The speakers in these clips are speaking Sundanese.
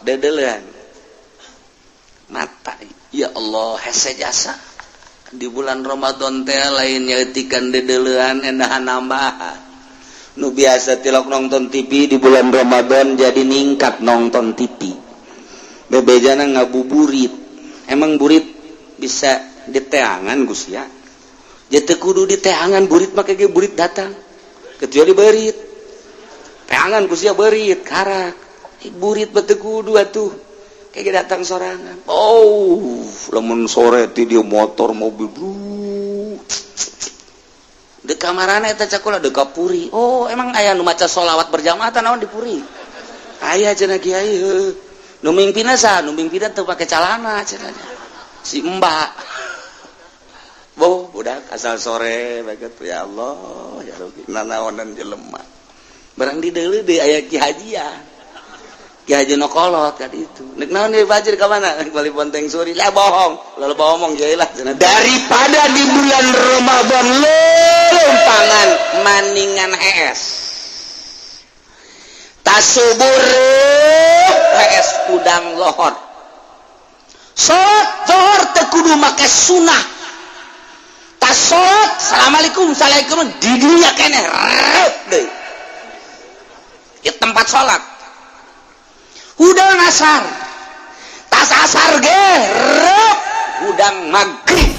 Dedelean mata, ya Allah, hese jasa di bulan Ramadan teh lain nyeutikan dedelean, endahan nambahan. Nu biasa tilok nonton TV, di bulan Ramadan jadi ningkat nonton TV. Bebejana ngabuburit, emang burit bisa diteangan, Gus, ya? Jadi kudu diteangan burit mah, ge burit datang, kecuali berit teangan, Gus, ya. Berit karak, burit bete kudu atuh kayak datang sorangan. Oh, lamun sore ti dia motor mobil bro di kamarana eta cakula deka puri. Oh, emang aya nu maca sholawat berjamaah naon di puri? Aya cenah, kiai. Heuh, nu mimpinna saha? Nu mimpinna teu pake calana cenah, si mbak. Boh, budak asal sore baget. Ya Allah, ya Rabbi, nanaonan jelema barang di deuleu deui aya ki hajian, ki haji no kolot kan itu. Nek naon ieu fajr ka mana? Bali Ponteng Suri lah, bohong lalu bohong lah. Daripada di bulan Ramadan lelumpangan, maningan hees tasubur, hees udang lohor, salat lohor teu kudu make sunah. Tas salat, assalamualaikum, assalamualaikum, di dunia keneh rep deui di tempat salat. Hudang asar, tas asar ge rep, hudang maghrib.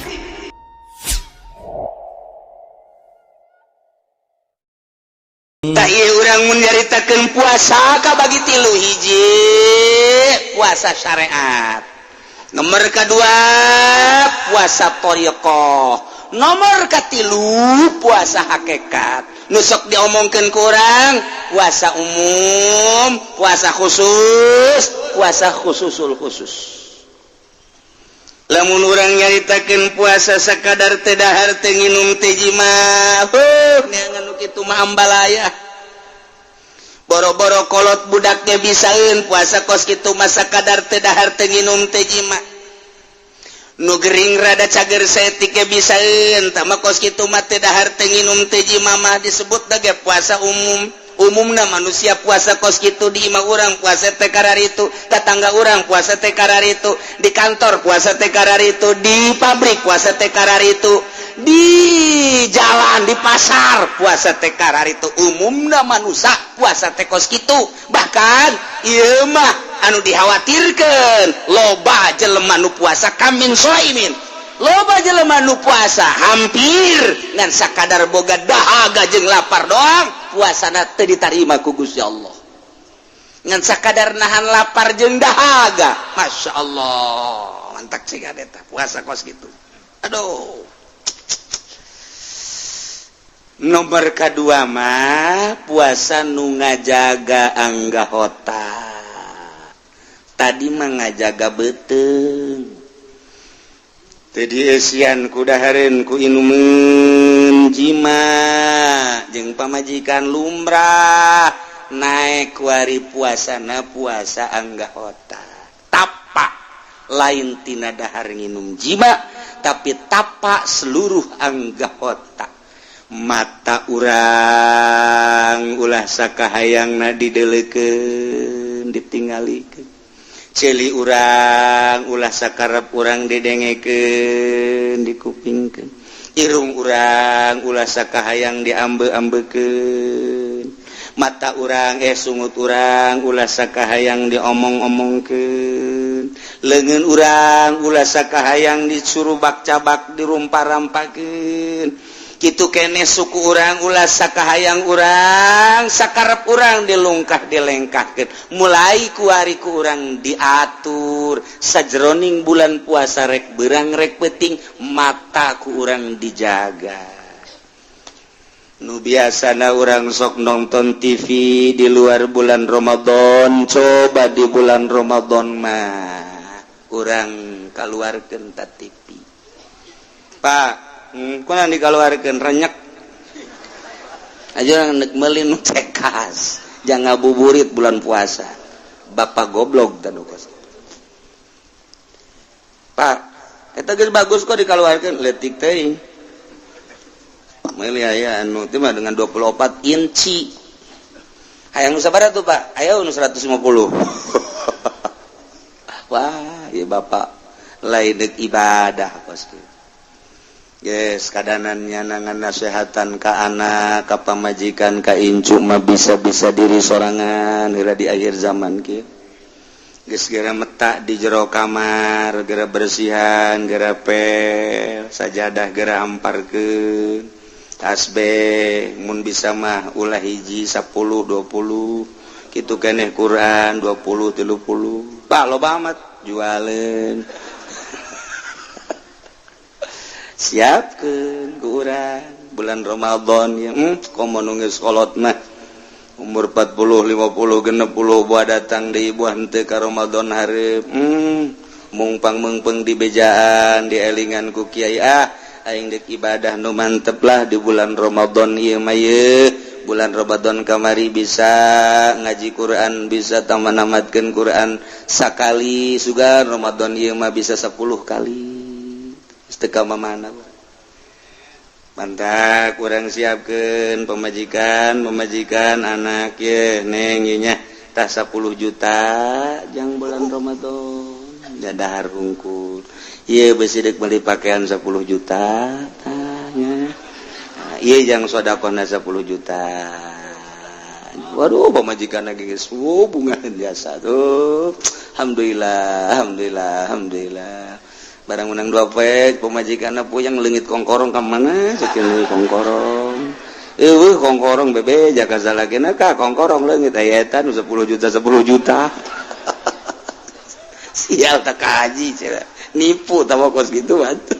Tak ieu urang mun nyaritakeun puasa kabagi tilu. Hiji, puasa syariat. Nomor kedua, puasa thoriqoh. Nomor katilu, puasa hakikat. Nusok diomongkan kurang puasa umum, puasa khusus, puasa khususul khusus. Lamun urang nyaritakeun puasa sakadar teu dahar, teu nginum, teu jima, huh, neangan nu kitu mah ambalaya. Boro-boro kolot, budaknya bisaeun puasa kos kitu mah, sakadar teu dahar, teu nginum, teu jima. Nu gering rada cager saeutik ge bisaeun. Tah mah kos kitu mah, teu dahar, teu nginum, teu jima mah disebut ge puasa umum. Umumna manusia puasa kos kitu. Di imah urang puasa teh itu, tetangga urang puasa teh itu, di kantor puasa teh itu, di pabrik puasa teh itu, di jalan, di pasar puasa teh itu. Umumna manusia puasa teh kos kitu. Bahkan ieu mah anu dikhawatirkan, loba jelema nu puasa kamin soimin, loba jelema nu puasa hampir ngan sakadar boga dahaga jeung lapar doang, puasana teu ditarima ku Gusti Allah, ngan sakadar nahan lapar jeung dahaga. Masya Allah, mantap sih eta puasa kos gitu. Aduh, nomor kedua mah puasa nu ngajaga anggota. Tadi mah ngajaga beuteung, teu dieusian ku dahareun, ku inumeun, jima jeung pamajikan lumrah. Naek kuari puasana puasa anggota tapa, lain tina dahar, nginum, jima, tapi tapa seluruh anggota. Mata urang ulah sakahayangna dideleukeun, ditinggalikeun. Ceuli urang ulah sakarep urang didengekeun, dikupingkeun. Irung urang ulah sakahayang diambe-ambekeun. Mata urang, eh, sungut urang ulah sakahayang diomong-omongkeun. Leungeun urang ulah sakahayang disuruh bak-cabak, dirumpa-rampakeun. Kitu kene suku urang ulah sakahayang urang, sakarep urang dilungkah, dilengkahkeun. Mulai kuari ku urang diatur sajroning bulan puasa, rek berang rek peting, mata ku urang dijaga. Nu biasana urang sok nonton TV di luar bulan Ramadan, coba di bulan Ramadan mah urang keluarkan ta TV, Pak. Kurang dikeluarkan, renyek aja nek meuli nu cekas, jangan ngabuburit bulan puasa. Bapak goblok dan kos, Pak. Eta geus bagus kok dikeluarkan, letik teuing meuli aya anu teh mah dengan 24 inci. Hayang nu sabaraha tuh, Pak? Ayo nu 150. Ieu bapak lain deuk ibadah kos kieu. Yes, kadanan nyanangan nasehatan ka anak, ka pamajikan, ka incu mah bisa-bisa diri sorangan heula di akhir zaman kieu. Geus geura metak di jero kamar, geura bersihan, geura pel, sajadah geura amparkeun. Tasbih mun bisa mah ulah hiji 10 20 kitu keneh Quran 20 30. Bah loba amat jualeun. Siapkeun ku urang bulan Ramadan ya, komo nu geus kolot mah umur 40 50 60 buah datang deui buah henteu ka Ramadan hareup, mungpang meungpeung di bejaan dielingan ku kiai, ah aing deuk ibadah nu mantep lah di bulan Ramadan ieu mah. Ieu bulan Ramadan kamari bisa ngaji Quran, bisa taman namatkeun Quran sakali, sugan Ramadan ieu mah bisa 10 kali. Teu ka mana. Mantap kurang siapkan pemajikan pemajikan anak ye neng nya tah 10 juta jang bulan Ramadan dahar hungkul. Ieu besi dek beli pakaian 10 juta tanya. Ieu jang sodakohna 10 juta. Waduh, pamajikan lagi geus bunga biasa tuh. Alhamdulillah, alhamdulillah, alhamdulillah. Barang menang dua poe pamajikan puyang leungit kongkorong ka mana sakieu kongkorong. Eueuh kongkorong bebe jaga salakina ka kongkorong leungit aya eta nu 10 juta 10 juta. Sial tak kaji cenah. Nipu tah kos kitu atuh.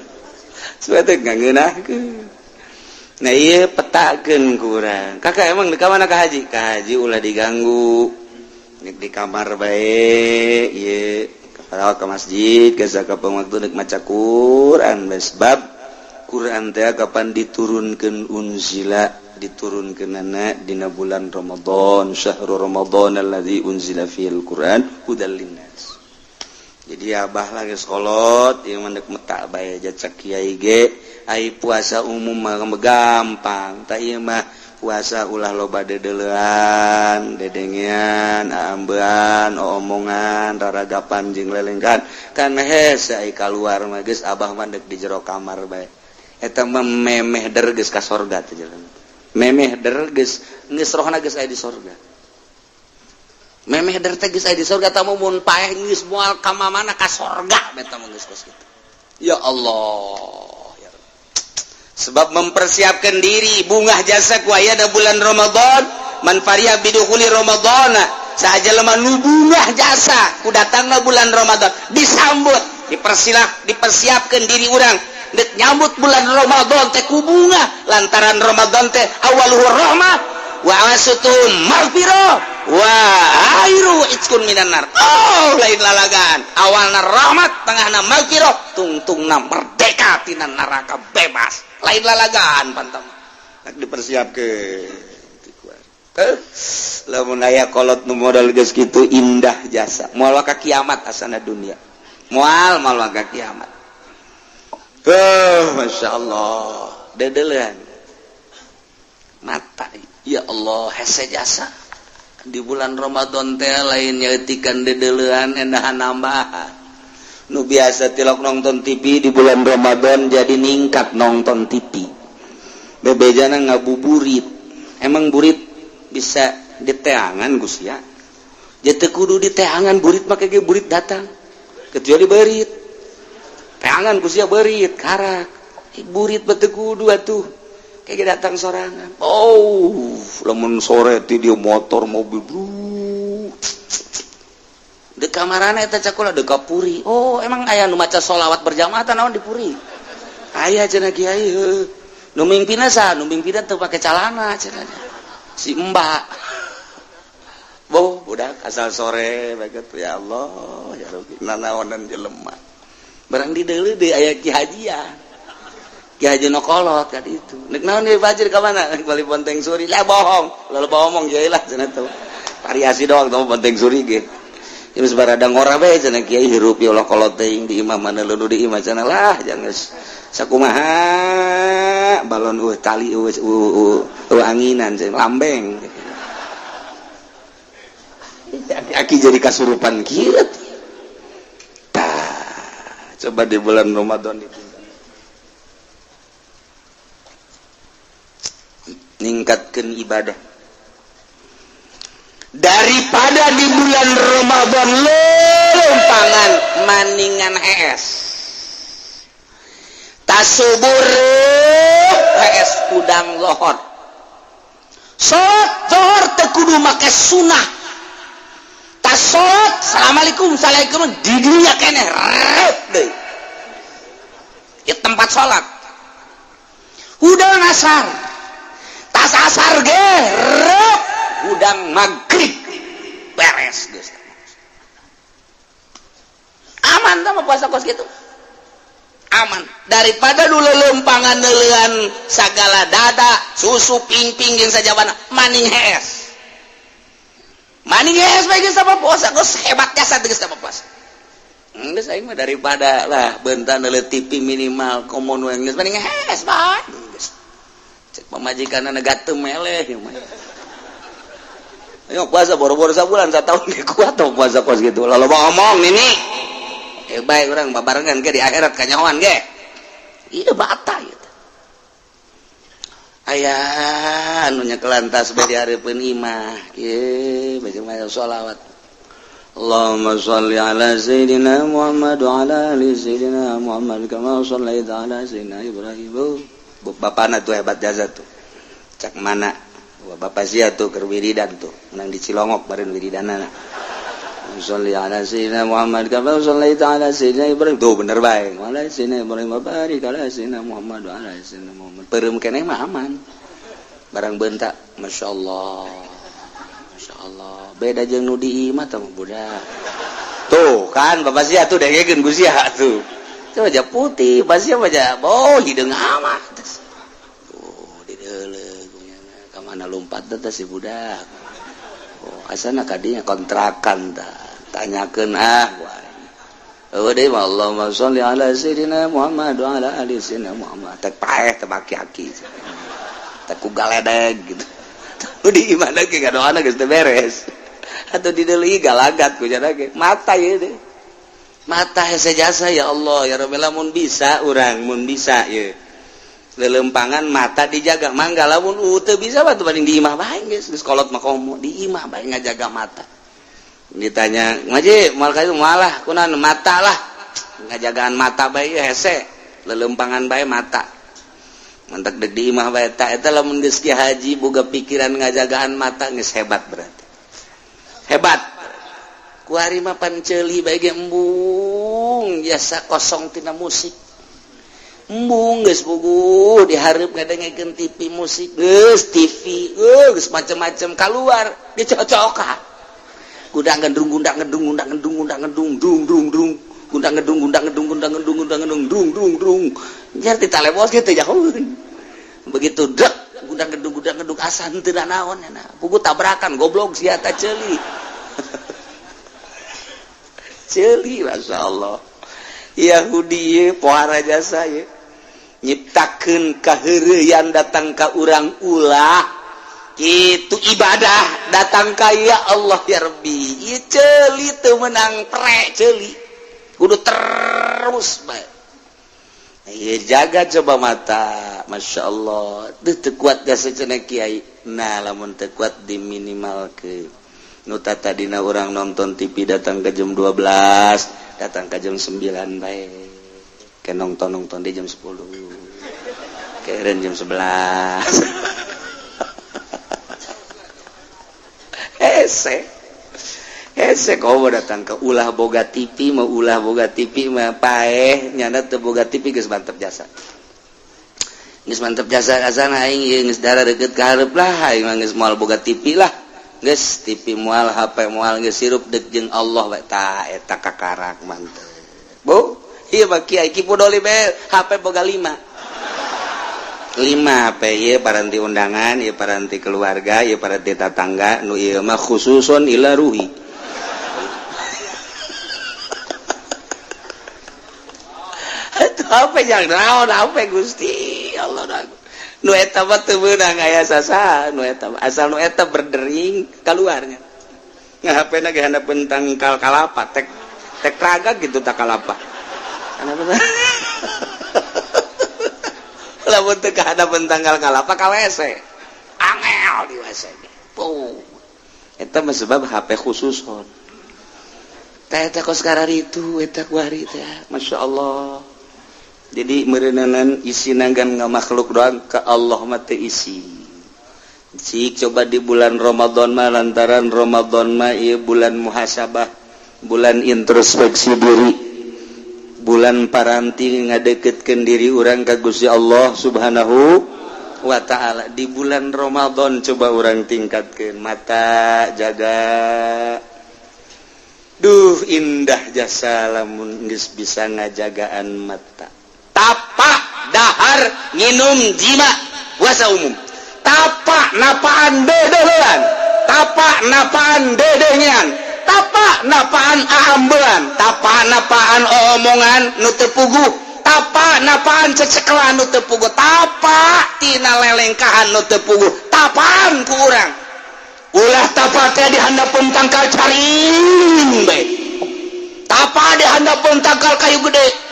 Supaya teh ngeunahkeun. Nah ieu petakeun ku urang. Kakak emang di mana ka haji? Ka haji ulah diganggu. Nek di kamar bae ieu ke masjid geus kapan waktu dek maca Quran, sebab Quran teh kapan diturunkeun, unzila diturunkeunana dina bulan Ramadan, syahrul Ramadan alladzi unzila fil Quran hudal linnas. Jadi abah lagi sekolot ieu mah dek metak bae jacak kiai ge ai puasa umum mah gampang tak ieu mah puasa ulah loba dedelean, dedengean, aambean, omongan, raragapan jeung lelengkan kan hese ai kaluar mah. Geus abah mah dek di jero kamar bae. Eta mah memeh der geus ka sorga teh jalan, memeh der geus geus rohna geus aya di sorga. Memeh der teh geus aya di sorga. Tamu mun paeh geus moal ka mana, ka sorga eta mah geus kos kitu. Ya Allah, sebab mempersiapkan diri bungah jasa ku aya bulan Ramadan. Man fariha bidukhuli Ramadana, saja lemah nu bungah jasa ku datangna bulan Ramadan, disambut, dipersilah, dipersiapkan diri urang dek nyambut bulan Ramadan teh ku bungah, lantaran Ramadan teh awaluhu rahmah wa awsatuhu maghfirah wa akhiruhu itqun minan nar. Oh, lain lalagan, awalna rahmat, tengahna maghfirah, tungtungna merdeka tina neraka, bebas. Lain lalagan pantam dipersiapkeun. Lamun aya kolot nu modal geus kitu indah jasa moal ka kiamat asana dunia, moal moal ka kiamat. Oh, Masya Allah, dedelean mata, ya Allah, hese jasa di bulan Ramadan teh lain nyaetikan dedelean, endahan nambahan. Nu biasa tilok nonton TV, di bulan Ramadan jadi ningkat nonton TV. Bebejana ngabuburit, emang burit bisa diteangan Gus ya? Jadi kudu diteangan burit mah kayak burit datang, kecuali berit teangan Gus ya, berit karak burit bete kudu atuh kayak datang sorangan. Oh, lamun sore ti dia motor mobil bro di kamarana eta cakula deka puri. Oh, emang aya nu maca sholawat berjamaah naon di puri? Aya cenah kiai, heuh. Nu mimpinna saha? Nu mimpinna teu pake calana cenah, si mbak. Boh budak asal sore bae. Ya Allah ya Rabbi, nanaonan jelema barang di deuleu deui aya ki hajian, ki haji nu kolot kan itu. Nek naon ieu fajr ka mana? Bali Bonteng Suri lah. Bohong lalu bohong kiai lah cenah tuh, variasi doang tuh Bonteng Suri ge. Geus barada ngora bae cenah kiai, hirup ya Allah kolot teuing di imah mana leulu di imah cenah lah. Jangan sakumaha balon tali anginan cenah lambeng aki jadi kasurupan kieu tah. Coba di bulan Ramadan ditinggal, ningkatkan ibadah daripada di bulan Ramadan lelempangan maningan hees tasubur hees udang lohor salat zuhur teu kudu make sunah, tas salat, assalamualaikum, assalamualaikum, di dunia keneh rep deui di tempat salat. Hudang asar, tas asar ge rep, hudang maghrib beres geus, aman tah puasa kos gitu, aman daripada dulu lempangan neuleuan sagala dada susu ping-ping jeung sajabana. Maning hees, maning hees bae geus sama puasa geus hebat jasa geus sama puasa. Geus aing mah daripada lah bentar neuleuh TV minimal komo nu geus maning hees bae geus. Cek pamajikanna gatem meleh ieu mah. Ayo puasa boro-boro sabulan, satahun ge kuat tuh puasa kos gitu. Lalu ngomong nini. Eh, baik orang babarengan ke di akhirat kanyahoan ge. Iya bata gitu. Aya anu nyekelan tasbih di hareupeun imah. Kieu baca maca sholawat. Allahumma shalli ala sayyidina Muhammad wa ala ali sayyidina Muhammad kama shallaita ala sayyidina Ibrahim. Bapana tuh hebat jasa tuh. Cak mana? Bapak sia tuh keur wiridan tuh, menang di Cilongok baren wiridanana. Sholli ala sayyidina Muhammad kama shallaita ala sayyidina Ibrahim. Tuh bener bae. Wa ala sayyidina Ibrahim wa barik ala sayyidina Muhammad wa ala sayyidina Muhammad. Peureum keneh mah aman. Barang bentak, masyaallah. Masyaallah. Beda jeung nu di imah tah budak. Tuh kan bapak sia tuh dengekeun ku sia tuh. Coba aja putih, bapak sia mah oh hideung amat. Tuh di deuleu ka mana lompat teh si budak. Oh, asana kadinya kontrakan tah. Tanyakeun ah. Oh, deui mah Allahumma sholli ala sayyidina Muhammad wa ala ali sayyidina Muhammad. Teh paeh teh baki-aki. Teh ku galedeg gitu. Tuh di imah ge ngadoana geus teu beres. Atau di deuleu galagat ku jana ge. Mata ieu teh. Mata hese jasa ya Allah ya Rabbi, lamun bisa urang mun bisa ieu. Lelempangan mata dijaga mangga, lamun teu bisa mah banding di imah bae geus, geus kolot mah komo di imah bae ngajaga mata. Ditanya ngaji mal kayu malah kunan mata lah, ngajagaan mata bae hese, lelempangan bae mata mantak deg di imah bae. Ta eta lamun geus ki haji boga pikiran ngajagaan mata geus hebat, berarti hebat. Kuari mah pan ceuli bae ge embung jasa kosong tina musik, embung geus puguh dihareup ngadengekeun TV musik geus TV geus macem-macem keluar dicocokan gundang gendung gundang gendung gundang gendung gundang gendung dung dung dung gundang gendung gundang gendung gundang gendung gundang gendung dung dung dung jar ti talebos kitu jauh begitu dek gundang gendung gundang gendung asa henteu naon nya puguh tabrakan goblok sia ta ceuli ceuli. Masyaallah Yahudi ye pohara jasa ye nyiptakeun kaheureuyan datang ka urang, ulah itu ibadah datang ka ya Allah ya Rabbi. Ieu ceuli teu meunang pre ceuli kudu terus bae. Ieu jaga coba mata, Masya Allah teu kuat jasa cenah kiai. Nah, lamun teu kuat diminimal ke nu tadina urang nonton TV datang ke jam 12, datang ke jam 9 bae, ke nonton nonton di jam 10, keren jam 11 hese hese. Kau datang ke ulah boga TV mau ulah boga TV mah paeh nyana teu boga TV geus mantep jasa, geus mantep jasa. Kasana aing ieu geus darah deukeut ka hareup lah, aing mah geus moal boga TV lah, geus TV moal, HP moal, geus sirup deuk jeung Allah bae. Ta eta kakarak mantep bu. Ieu mah kiai Ki Pudoli bae HP boga 5 5 HP. Ieu paranti undangan, ieu paranti keluarga, ieu paranti tatangga, nu ieu mah khususun ila ruhi. Itu HP yang naon HP Gusti Allah nu eta mah teu meunang aya sasaha nu eta mah, asal nu eta berdering keluarnya nge HP na ge handapeun tangkal kalapa tek tek raga gitu tak kalapa. Kenapa? Lamun teu kahadapan tangkal kalapa ka WC, angel di WC. Oh, eta mah sebab HP khusus hon teh. Eta kos itu eta kuari teh, Masya Allah. Jadi meureunanan isi nanggan nga makhluk doang, ke Allah mah teu isi. Cik, coba di bulan Ramadan mah, lantaran Ramadan mah ieu bulan muhasabah, bulan introspeksi diri, bulan paranti ngadeketkeun diri urang ka Gusti Allah Subhanahu wa Ta'ala. Di bulan Ramadan coba urang tingkatkan mata, jaga. Duh, indah jasa lamun geus bisa ngajagaan mata. Tapa dahar, nginum, jima, puasa umum, tapa napaan dedehan, tapa napaan dedengean, tapa napaan aambean, tapa napaan omongan nu teu puguh, tapa napaan cecekelan nu teu puguh, tapa tina lelengkahan nu teu puguh. Tapaan ku urang. Ulah tapa teh di handapeun tangkal caring bae, tapa di handapeun tangkal kayu gede.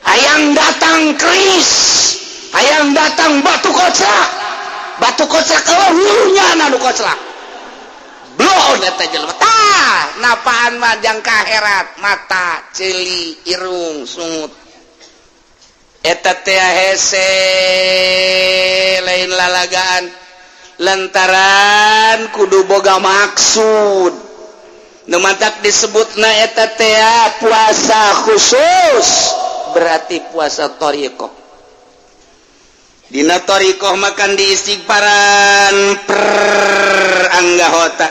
Hayang datang keris, hayang datang batu koclak, batu koclak eueuhnya nu koclak bloon eta jelema. Tah, napaan mah jang kaherat, mata, ceuli, irung, sungut, eta teh hese, lain lalagaan, lantaran kudu boga maksud. Nu matak disebutna eta teh puasa khusus, berarti puasa thoriqoh. Dina thoriqoh makan di istighfaran per anggahota.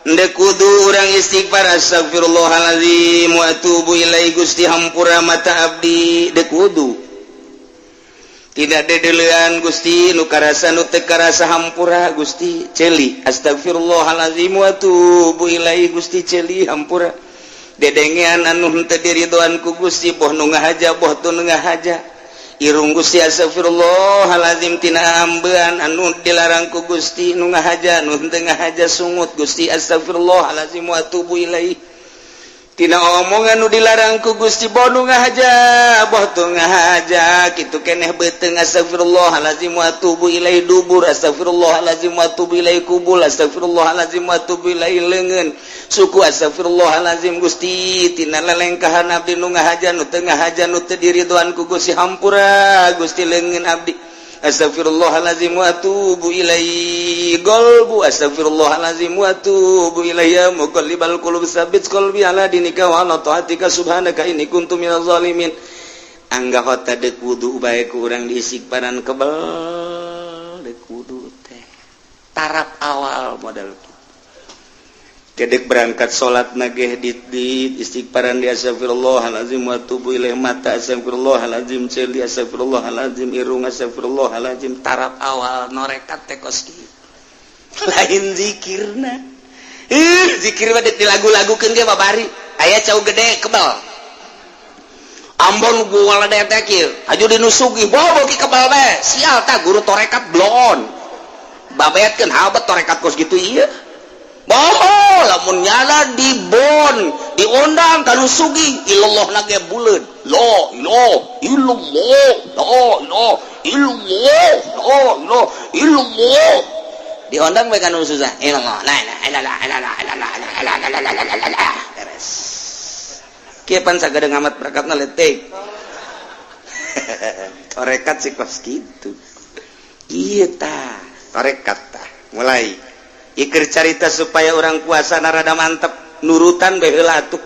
Ndek kudu urang istighfar, astagfirullahaladzim wa atubu ilaihi, Gusti, hampura mata abdi. Dek kudu tidak dedelean, Gusti, nu karasa, nu teu karasa, hampura Gusti. Ceuli, astagfirullahaladzim wa atubu ilaihi, Gusti, ceuli hampura. Dedengean anu henteu diridoan ku Gusti, boh nu ngahaja, boh teu ngahaja. Irung, Gusti, astagfirullahaladzim tina ambean anu dilarang ku Gusti, nu ngahaja, nu henteu ngahaja. Sungut, Gusti, astagfirullahaladzim wa atubu ilaihi tina omongan nu dilarang ku Gusti, boh nu ngahaja, boh teu ngahaja. Kitu keneh beuteung, astagfirullahaladzim wa atubu ilaihi. Dubur, astagfirullahaladzim wa atubu ilaihi. Kubul, astagfirullahaladzim wa atubu ilaihi. Leungeun, suku, astagfirullahaladzim, Gusti, tina lelengkahan abdi, nu ngahaja, nu teu ngahaja, nu teu diridoan ku Gusti, hampura Gusti. Leungeun abdi, astagfirullahaladzim wa atubu ilaihi. Golbu, astagfirullahaladzim wa atubu ilaihi. Ya muqallibal qulub, tsabbit qalbi ala dinika wa ala taatika, subhanaka inni kuntu minaz zalimin. Anggahota deuk wudu bae ku urang diistighfaran kebel. Deuk wudu teh tarap awal modal. Kedek berangkat salat nageh di istighfaran di astagfirullahalazim wa atubu ilaih. Mata, astagfirullahalazim. Ceuli, astagfirullahalazim. Irung, astagfirullahalazim. Tarap awal norekat teh kos kieu, lain zikirna. Ih, zikir mah dilagu-lagukeun ge babari. Aya cau gede kebal Ambon gua teh kieu aju dinusugi bobo ki kebal bae. Sial tah guru torekat bloon babeatkeun habet torekat kos gitu. Ieu boho, lamun nyala di bon diundang kanu sugi ilallah nage buleud, la ilaha illallah, la ilaha illallah, la ilaha illallah. Diundang bae kanu susah, ilallah, la ilaha illallah, illallah, illallah, illallah, illallah, beres. Kieu pan sagede ngamat berakatna letik. Torekat sih kos kitu. Ieu tah torekat tah. Mulai ikir carita supaya orang puasa narada mantep, nurutan bae heula atuh,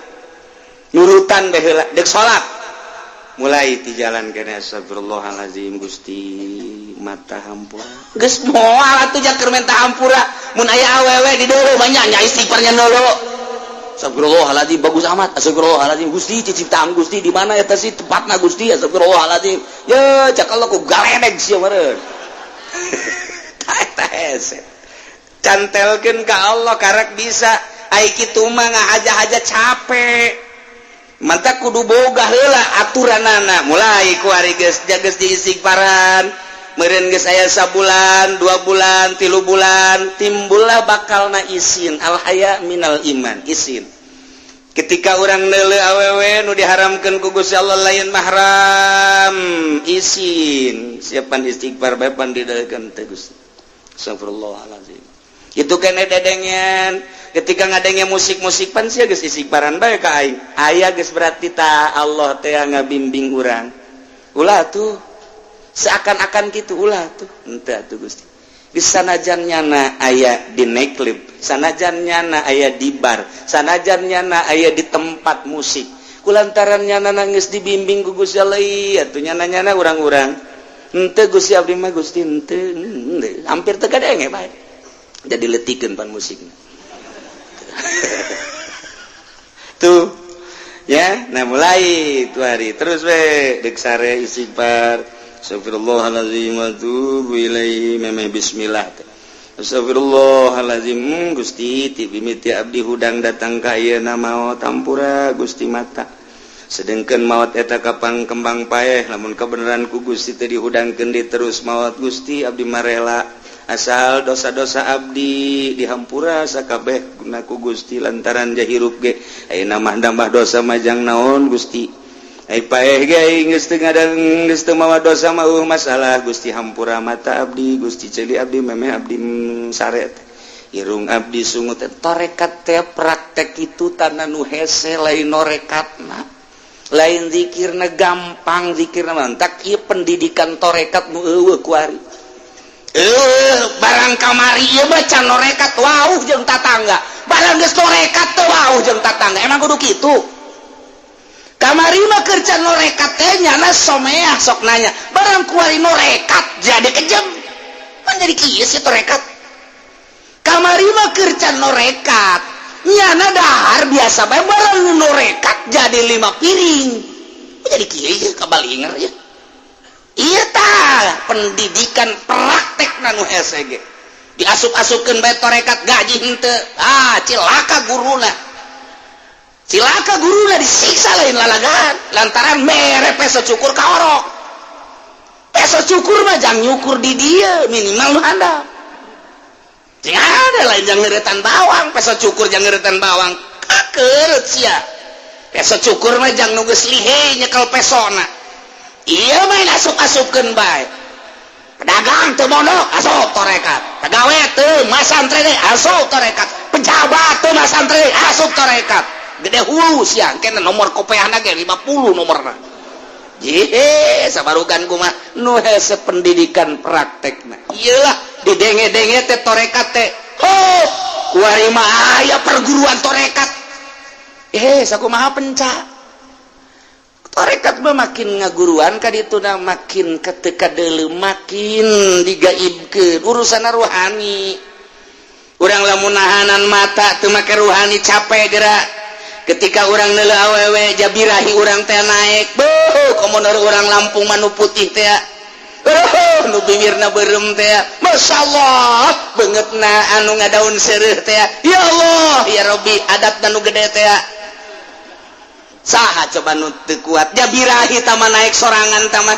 nurutan bae heula. Dek salat mulai ti jalan kene, astagfirullahalazim, Gusti, mata hampura. Geus moal atuh jaker minta hampura mun aya awewe di dulu banyak nya istighfarnya dulu. Astagfirullahaladzim, bagus amat. Astagfirullahaladzim, Gusti, ciptaan Gusti di mana eta sih tempatna Gusti? Astagfirullahaladzim. Ya cak Allah ku galedeg sia meureun. Eta hese. Cantelkeun ka Allah karak bisa. Ai kitu mah ngahaja-haja capek. Mata kudu boga heula aturanana. Mulai ku ari geus geus diistighfaran. Meureun geus aya sabulan, 2 bulan, 3 bulan, timbullah bakalna isin. Al haya minal iman, isin. Ketika urang neuleu awewe nu diharamkeun ku Gusti Allah, lain mahram, isin, siapan istighfar bae pan didalkeun teh Gusti. Astagfirullahalazim. Itu kene dedengen. Ketika ngadenge musik-musik, pan sia geus istighfaran bae ka aing. Aya geus berarti ta Allah teh ngabimbing urang. Ulah tuh, seakan-akan gitu, ulah tuh, henteu atuh Gusti. Di sanajan nyana aya di nightclub, sanajan nyana aya di bar, sanajan nyana aya di tempat musik, kulantaran nyana nangis dibimbing ku Gusti Allah atuh nyana-nyana urang-urang henteu, Gusti, abdi mah Gusti henteu, hampir teu kadenge bae, jadi letikeun pan musikna tuh ya. Nah, mulai tuh hari terus we dek sare istighfar, astagfirullahaladzim wa atubu ilaihi, memeh bismillah teh. Astagfirullahaladzim, Gusti, ti mimiti abdi hudang datang ka ayeuna maot, hampura Gusti mata. Sedengkeun maot eta kapang kembang paeh, lamun kebenaran ku Gusti teh dihudangkeun di terus maot Gusti, abdi marela asal dosa-dosa abdi dihampura sakabeh guna ku Gusti, lantaran jahirup ge ayeuna mah nambah dosa majang naon Gusti. Ai paeh ge geus teu ngadang, geus teu mawa dosa mah masalah Gusti, hampura mata abdi Gusti, ceuli abdi, memeh abdi sare irung abdi sungut. Torekat teh praktek itu tanah nu hese, lain norekatna, lain zikirna gampang, zikirna mantak ieu pendidikan torekat nu eueuh kuari. Barang kamari ieu mah can norekat wauh jeung tatangga, barang geus norekat teh wauh jeung tatangga. Emang kudu kitu? Kamari mah kerja norekat teh nyana someah, sok nanya, barang kuari norekat jadi kejam kan, jadi kieu sih torekat. Kamari mah kerja norekat nyana dahar biasa bae, barang norekat jadi 5 piring, jadi kieu kabalinger ya. Iya tah, pendidikan praktek nu hese ge diasup-asupkeun bae torekat, gaji henteu. Ah, cilaka guruna, cilaka guruna, disiksa lain lalagan lantaran mere peso cukur ka orok. Peso cukur mah jang nyukur di dia minimal nu handap. Sing ada lain jang ngeretan bawang, peso cukur jang ngeretan bawang, kakeut sia. Peso cukur mah jang nu geus lihe nyekel pesona. Iya, main asup-asupkeun bae. Pedagang teu mondok asup torekat, pegawai teu masantren asup torekat, pejabat teu masantren asup torekat, gede hulu sia. Kena nomor kopeahna ge 50 nomorna. Jihe, sabarukan kumaha nu hese pendidikan praktekna. Iyalah, didenge-denge teh torekat teh. Oh, kuari mah aya perguruan torekat. Eh, sakumaha penca. Torekat mah makin ngaguruan ka dituna, makin ketika deuleu makin digaibkeun urusan ruhani. Urang lamun nahanan mata teu make ruhani, capek gerak. Ketika urang neuleu awewe, jabirahi urang teh naik. Beuh, komo urang Lampung mah nu putih teh. Nu bibirna beureum teh, Masya Allah, beungeutna anu ngadaun seureuh teh. Ya Allah, ya Robbi, adatna nu gede teh. Saha coba nu teu kuat jabirahi tama naik sorangan? Tama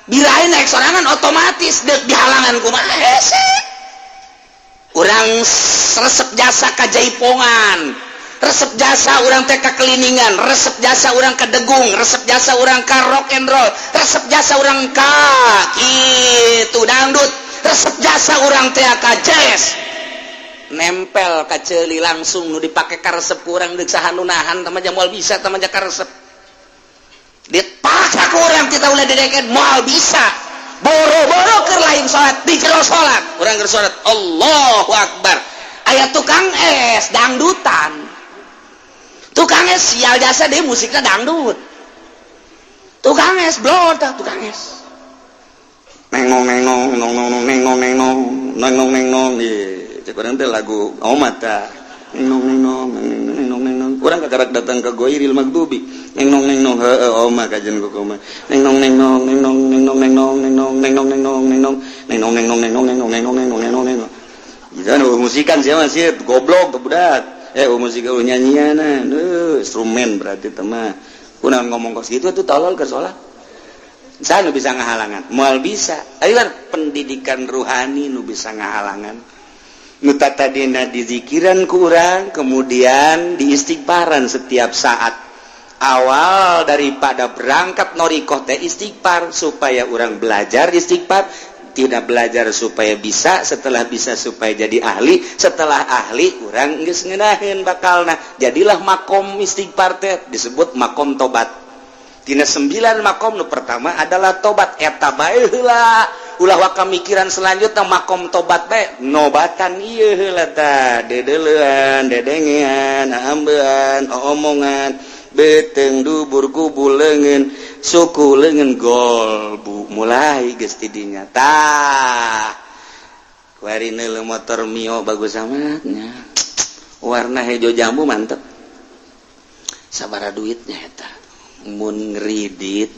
birahi naik sorangan otomatis deuk dihalangan kumaha hese. Urang resep jasa ka jaipongan, resep jasa urang teh ka keliningan, resep jasa urang ka degung, resep jasa urang ka rock and roll, resep jasa urang ka kitu dangdut, resep jasa urang teh ka jazz, nempel ka ceuli langsung nu dipake karesep kurang. Deuk saha nu nahan? Tama moal bisa, tama karesep dipaksa ku urang, kita ulah dideken, moal bisa. Boro-boro keur lain salat, di jero salat, urang keur salat Allahu Akbar, aya tukang es dangdutan. Tukang es sial jasa deh, musiknya dangdut. Tukang es blot, tukang es nengong nengong nong nong nong nengong nengong nengong nengong. Ye, cek urang teh lagu omat ta, neng nong neng nong neng nong neng nong. Urang kakarak datang ke goiril magdubi, neng nong neng nong, heueuh oma kajian ku koma, neng nong neng nong neng nong neng nong neng nong neng nong neng nong neng nong neng nong neng nong neng nong neng nong neng nong neng nong neng nong neng nong neng nong. Jangan musikan siapa sih, goblok tuh budak. Eh, musik nyanyian instrumen berarti teman kunaon ngomong kos gitu tuh, tolol ke sholat. Saya nu bisa ngahalangan moal bisa. Ayo kan pendidikan ruhani nu bisa ngahalangan. Nu tadina dizikiran ku urang, kemudian diistighfaran setiap saat. Awal daripada berangkat norikoh teh istighfar, supaya orang belajar istighfar, tidak belajar supaya bisa, setelah bisa supaya jadi ahli, setelah ahli urang geus ngeunaheun bakalna. Jadilah makom istighfar teh disebut makom tobat. Tina sembilan makom, nu pertama adalah tobat. Eta bae heula, ulah waka mikiran selanjutnya. Makom tobat bae, nobatan ieu heula tah, dedeleuan, dedengean, ambean, omongan, beteng, dubur, kubul, leungeun, suku, leungeun, golbu, mulai geus tidinya tah. Kuari neuleu motor Mio bagus amatnya, warna hijau jambu, mantep. Sabara duitnya eta? Mun ngredit,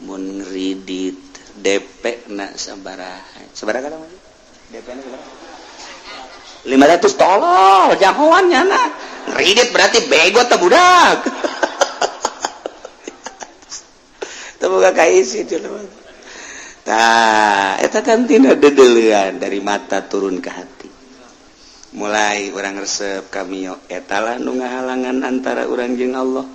mun ngredit DP na sabaraha? Sabaraha kadang DP na sabaraha? 500. Tolol jahoannya na ngredit, berarti bego teh budak. Teu boga kaisi. Tah, eta kan tina dedeulean dari mata turun ke hati. Mulai urang resep ka Mio, etalah nu ngahalangan antara urang jeung Allah.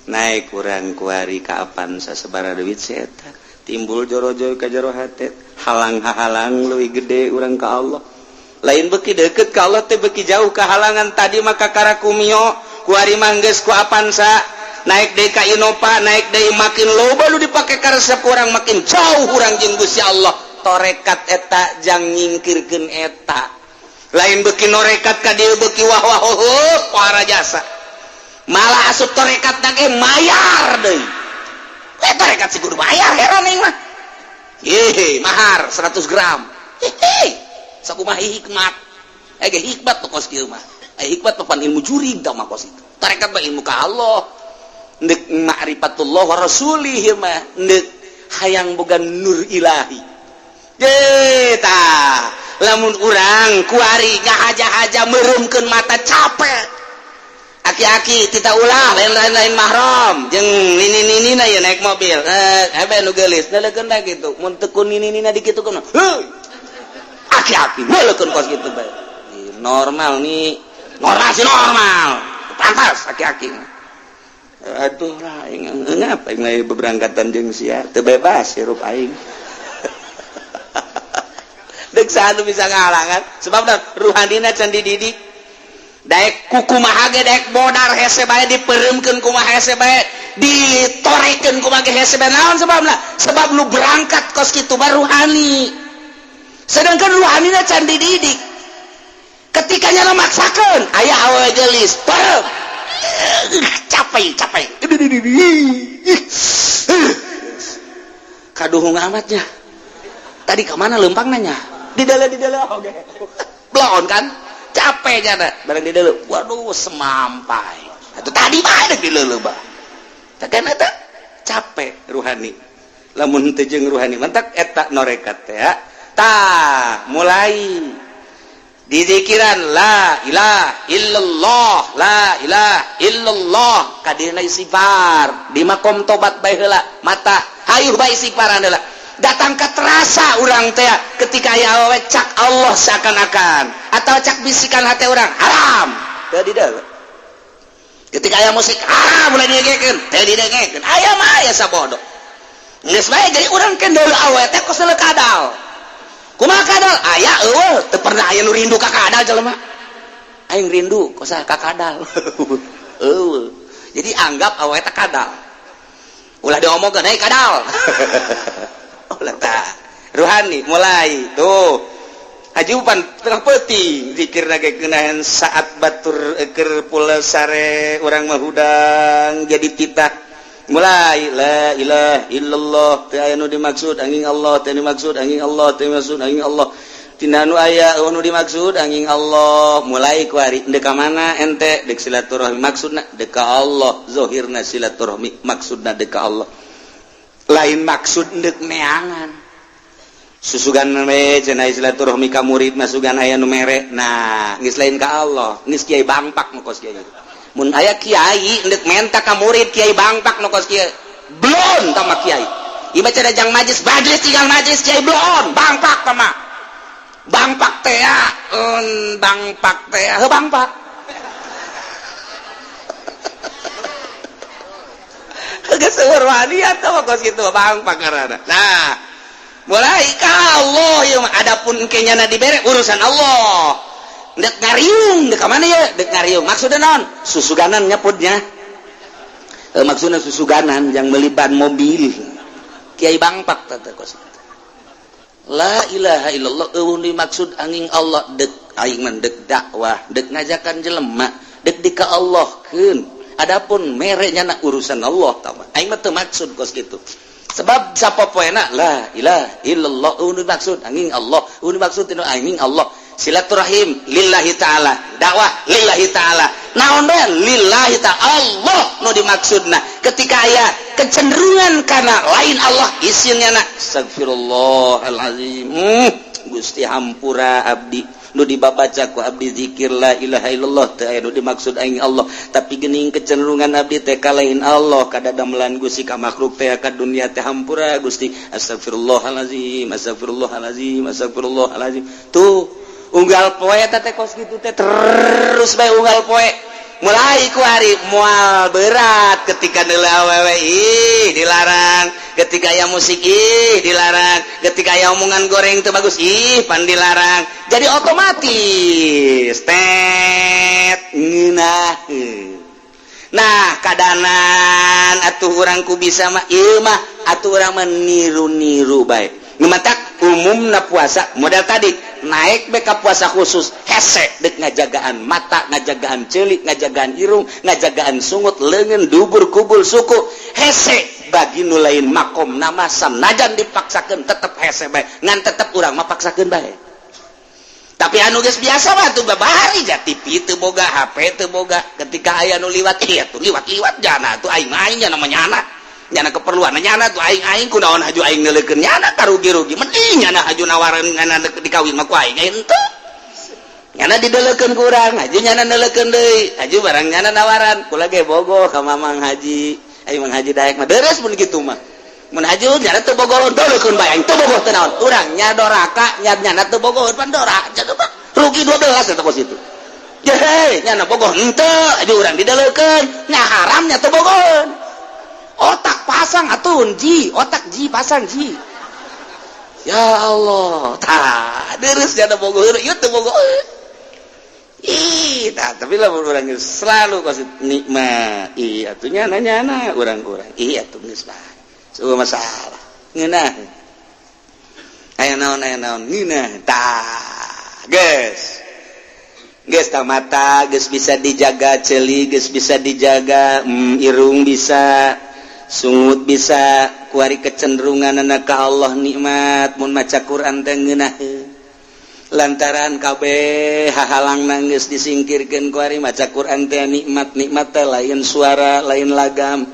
Naik urang kuari ka Avanza, sabaraha duit si eta? Timbul jorojo ka jero hate, halang halang leuwih gede urang ka Allah. Lain beki deket ka Allah teh beki jauh ke halangan. Tadi maka karaku Mio, kuari mah geus ku Avanza, naik deui ka Innova, naik deui, makin loba lu dipake karesep urang, makin jauh urang jeung Gusti Allah. Torekat eta jang nyingkirkeun eta. Lain beki norekat ka dieu beki wah wah oh, para jasa, malah asup torekat ge mayar deui. Eh, torekat sih kudu bayar, heran aing mah. Yehe, mahar 100 gram. Hehe, sakumaha hikmat? Eh ge hikmat tuh kos kieu mah. Eh, hikmat papan ilmu jurig tah mah kos itu. Tarekat mah ilmu ka Allah. Ndek ma'rifatullah wa rasulih mah, ndek hayang boga nur ilahi. Ye tah, lamun urang kuari ngahaja-haja meureumkeun mata, capek. Aki-aki tita ulah lain lain lain mahram jeung nini-nini na ya naik mobil, eh ebe nu geulis neuleukeun da kitu. Mun teu ku nini-nina dikitukeun, heuy, aki-aki neuleukeun kos kitu bae. Normal nih, normal sih, normal, pantas aki-aki. Aduh lah, aing ngapa aing lain beberangkatan jeung sia, teu bebas hirup aing. Dek saha bisa ngahalangan? Sebab ruhanina can dididik. Daek kukumaha ge, daek modar hese bae, dipereumkeun kumaha hese bae, ditorekeun kumaha ge hese bae. Naon sebabna? Sebab lu berangkat kos kitu mah ruhani, sedangkan ruhanina can dididik. Ketika nyala maksakeun aya awewe geulis, peureum, capek capek, kaduhung amatnya. Tadi kemana lempang nanya di dalam, di dalam, oke belon kan capek nyana barang di dalam. Waduh, semampai atau tadi mah di dalam bah kan eta capek ruhani. Lamun teu jeung ruhani mantak eta norekat teh tah. Mulai dizikiran la ilaha illallah, la ilaha illallah, kadina istighfar di makom tobat bae heula. Mata hayuh bae istighfaran heula, datang ke terasa urang teh ketika aya awewe, cak Allah seakan-akan atau cak bisikan hati orang haram teu di. Ketika aya musik haram mulai didengekeun, teu didengekeun. Aya mah aya sabodo geus bae. Jadi urang kendel awewe teh kos kadal. Kumaha kadal? Aya eueuh, teu pernah aya nu rindu ka kadal. Jelema aing rindu kos ka kadal, eueuh. Jadi anggap awewe teh kadal, ulah diomongkeun, "Hei kadal," ulah. Tah, ruhani mulai tuh hajupan tengah peuting zikir lagi keunahan. Saat batur keur pula sare, urang mah hudang jadi titah. Mulai la ilaha illallah, teu aya nu dimaksud angin Allah, teu dimaksud angin Allah, teu dimaksud angin Allah, tina nu aya nu dimaksud angin Allah. Mulai kuari deuk ka mana ente? Deuk silaturahmi. Maksudna deuk ka Allah, zahirna silaturahmi, maksudna deuk ka Allah, lain maksud deuk neangan. Susugan we cenah silaturahmi ka murid, masugan aya nu mere. Nah, geus lain ka Allah, geus kiai bangpak nu kos kiai. Mun aya kiai ndek menta ka murid, kiai bangpak nu kos kieu. Blon tama kiai. Ieu cenah jang majlis, majlis tinggal majlis, kiai blon bangpak tama. Bangpak teh bangpak teh heuh bangpak. Geus seueur wani atuh kos kitu bangpak ngaranna. Nah, mulai ka Allah ieu mah adapun engke nyana dibere urusan Allah. Dek ngariung dek ka mana ya? Dek ngariung maksudna naon? Susuganan nyapudnya. Maksudna susuganan yang beli ban mobil. Kiai bangpak teh kos kitu. La ilaha illallah eueuh dimaksud angin Allah dek aing mah dek dakwah dek ngajakan jelema dek di ka Allahkeun adapun mere nyana urusan Allah tah aing mah teu maksud kos kitu sebab sapopoena la ilaha illallah eueuh dimaksud angin Allah eueuh dimaksud angin Allah silaturahim lillahi ta'ala dakwah lillahi ta'ala naon bae lillahi ta'ala Allah nu dimaksudna ketika aya kecenderungan karena lain Allah isinnya nak astagfirullahalazim Gusti hampura abdi nu dibabaca ku abdi zikir la ilaha illallah teu aya nu dimaksud aing Allah tapi geuning kecenderungan abdi teh ka lain Allah kadadamelan Gusti ka makhluk teh ka dunia teh hampura Gusti astagfirullahalazim astagfirullahalazim astagfirullahalazim tuh unggal poe teh kos kitu teh terus bae unggal poe mulai ku hari mual berat ketika neula awewe ih dilarang ketika aya musik ih dilarang ketika aya omongan goreng teu bagus ih pan dilarang jadi otomatis tet ngeunah. Nah kadanan atuh urang ku bisa mah ieu mah atuh urang mah niru-niru bae matak umumna puasa modal tadi naik beka puasa khusus hese dek ngajagaan mata ngajagaan celik ngajagaan irung ngajagaan sungut leungeun dubur kubul suku hese bagi nu lain makom nama sanajan dipaksakeun tetep hese bae ngan tetep urang mah paksakeun bae tapi anu geus biasa mah tuh babari ja TV teu boga HP teu boga ketika aya nu liwat ieu tuh liwat-liwat jana tuh aing aing nya namanya anak nyana keperluan nyana tuh aing aing kunaon haju aing neuleukeun nyana karugi-rugi mending nyana haju nawaran nyana dikawin mah ku aing henteu nyana dideleukeun ku urang haju nyana neuleukeun deui haju barang nyana nawaran kula ge bogoh ka Mamang Haji aing Mang Haji Daek mah deres mun kitu mah mun haju nyana teu bogoh deleukeun bae aing teu bogoh teu naon urang nya doraka nya nyana teu bogoh pan dora rugi 12 eta kos itu je nyana bogoh henteu haju urang dideleukeun nya haramnya teu bogoh otak pasang atuh ji otak ji pasang ji ya Allah tah deres jana bogoh ieu teu bogoh ih tah tapi lamun urang selalu kasih nikmat ih atuh nyana nyana urang-urang ih atuh geus bae eueuh masalah ngeunah aya naon ngeunah tah geus geus tah mata geus bisa dijaga ceuli geus bisa dijaga irung bisa sungut bisa kuari kecenderungan anak ka Allah nikmat mun maca Quran teh ngeunaheun lantaran kabeh hahalang nangis disingkirkeun kuari maca Quran teh nikmat nikmat teh lain suara lain lagam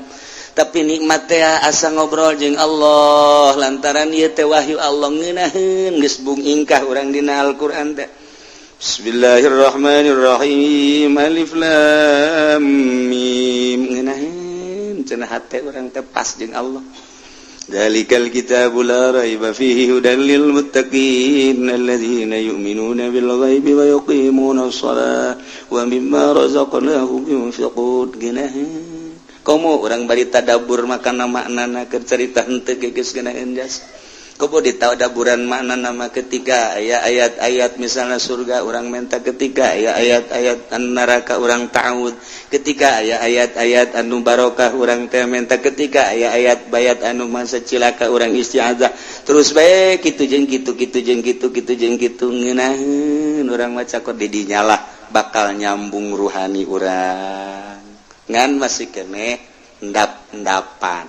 tapi nikmat teh asa ngobrol jeung Allah lantaran ieu teh wahyu Allah ngeunaheun geus bung ingkah urang dina Al-Qur'an teh. Bismillahirrahmanirrahim alif lam mim ngeunaheun cenah hate urang teh pas jeung Allah. Dzalikal kitabu la raiba fihi hudan lil muttaqin alladzina yu'minuna bil ghaibi wa yuqimuna shalah wa mimma razaqnahum yunfiqun. Geunaheun komo urang bari tadabbur makana maknana keur carita henteu geus geunaheun jas komo ditadaburan makna nama ketika aya ayat-ayat misalnya surga urang menta ketika aya ayat-ayat neraka urang ta'ud ketika aya ayat-ayat anu barokah urang teh menta ketika aya ayat bayat anu masa cilaka urang isti'adzah terus bae kitu jeung kitu kitu jeung kitu kitu jeung kitu ngeunaheun urang maca kok di dinya lah bakal nyambung ruhani urang ngan masih keneh endap-endapan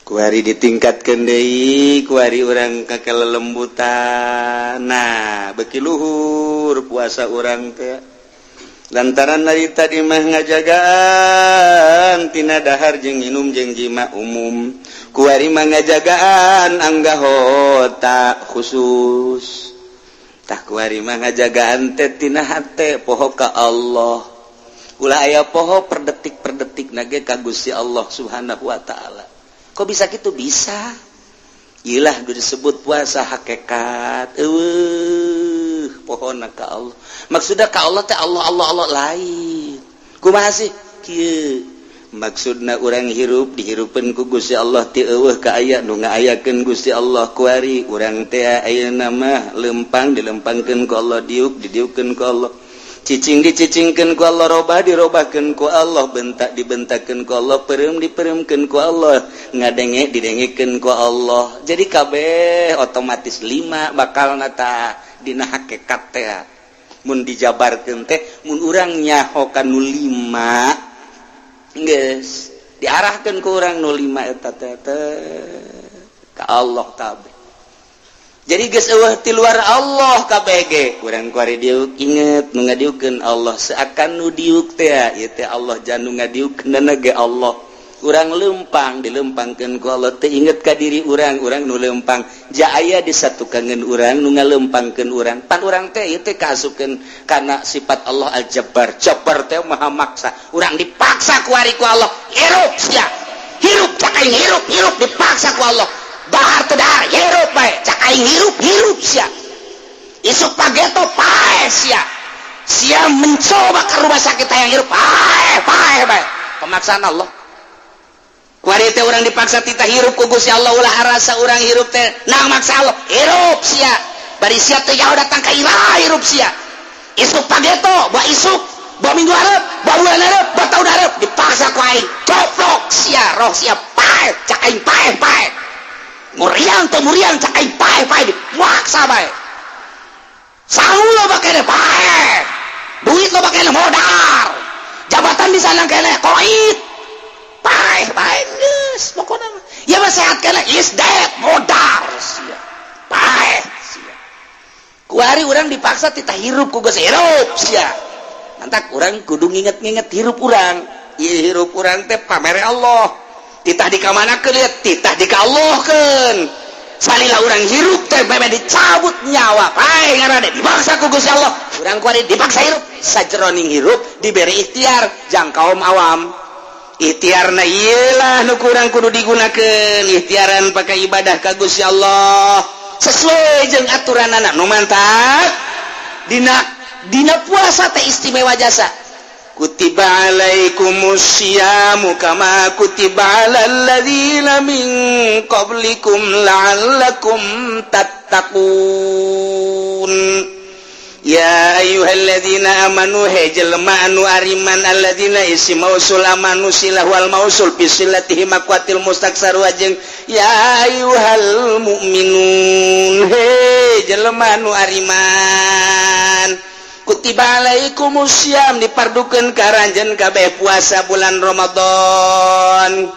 kuari ditingkatkeun deui kuari urang ka kelelembutan. Nah beki luhur puasa urang teh lantaran dari tadi mah ngajagaan tina dahar jeung minum jeung jima umum kuari mah ngajagaan anggahota khusus tah kuari mah ngajagaan teh tina hate poho ka Allah ulah aya poho per detik per detik nage ka Gusti Allah Subhanahu wa taala. Kok bisa gitu? Bisa. Ilah disebut puasa hakekat. Eueuh, pohona ka Allah. Maksudnya ka Allah teh Allah, Allah, Allah lain. Kumaha sih? Kieu maksudna, urang hirup dihirupeun ku Gusti Allah, ti eueuh ka aya, nu ngaayakeun Gusti Allah. Kuari urang teh ayeuna mah lempang dilempangkeun ku Allah, diuk didiukkeun ku Allah, cicing dicicingkeun ku Allah, robah dirobahkeun ku Allah, bentak dibentakkeun ku Allah, peureum dipeuremkeun ku Allah, ngadenge didengekeun ku Allah. Jadi kabeh otomatis lima bakal nata dina hakikat teh. Mun dijabarkeun teh, mun urang nyaho nu lima, geus diarahkeun ku urang nu lima eta teh ka Allah kabeh. Jadi geus eueuh ti luar Allah KBG. Urang kuari diuk, inget nu ngadiukeun Allah. Seakan nu diuk teh ieu teh Allah, jan nu ngadiukeun ge Allah. Urang lempang dilempangkeun ku Allah teh, inget ka diri urang, urang nu lempang ja aya disatukankeun urang nu ngalempangkeun urang. Pan urang teh ieu teh kaasupkeun kana sifat Allah Al-Jabbar. Jabbar teh maha maksa. Urang dipaksa kuari ku Allah, hirup sia, hirup, cak aing hirup, hirup. Dipaksa ku Allah, dahar teu dahar hirup bae, cak aing hirup, hirup sia. Isuk pageto paeh sia. Sia mencoba ke rumah sakit, hayang hirup, paeh, paeh bae. Pemaksaan Allah kuari teh. Urang dipaksa tita hirup ku Gusti Allah. Ulah rasa urang hirup teh nang maksa Allah. Hirup sia, bari sia teh jauh datang ka ira, hirup sia. Isuk pageto, buah isuk, buah minggu hareup, buah bulan hareup, buah tahun hareup, dipaksa ku aing. Goblok sia, roh sia, paeh, cak aing paeh, paeh. Muriang teu muriang, cak aing paeh, paeh. Dipaksa bae. Sangu loba kene, paeh. Duit loba kene, modar. Jabatan di sana kene, koit, paeh, paeh. Geus pokona mah ya mah sehat kene, is dead, modar sia, paeh sia. Kuari urang dipaksa tita hirup ku geus, hirup sia. Mantak urang kudu nginget-nginget hirup urang. Ieu hirup urang teh pamere Allah. Titah di kamana ke lihat, titah di ka Allah kan. Salila urang hirup teh meme dicabut nyawa, paeh ngaranna. Dipaksa ku Gusti Allah urang kuari, dipaksa hirup. Sajeroning hirup diberi ikhtiar jang kaum awam. Ikhtiarna iyalah nu kurang kudu digunakeun, ikhtiaran pakai ibadah ka Gusti Allah sesuai jeung aturan anak nu mantap. Dina dina puasa teh istimewa jasa. Kutiba alaikumusyiyamu kama kutiba alal ladzina min qablikum la'allakum tattaqun. Ya ayyuhalladzina amanu, he jelema anu ariman. Alladzina isim mausul, amanu silah wal mausul bi silatihi maqwatil mustaksar wajeng. Ya ayyuhal mu'minun, he jelema anu ariman, kutiba alaikumusiyam, dipardukeun ka aranjeun kabeh puasa bulan Ramadan,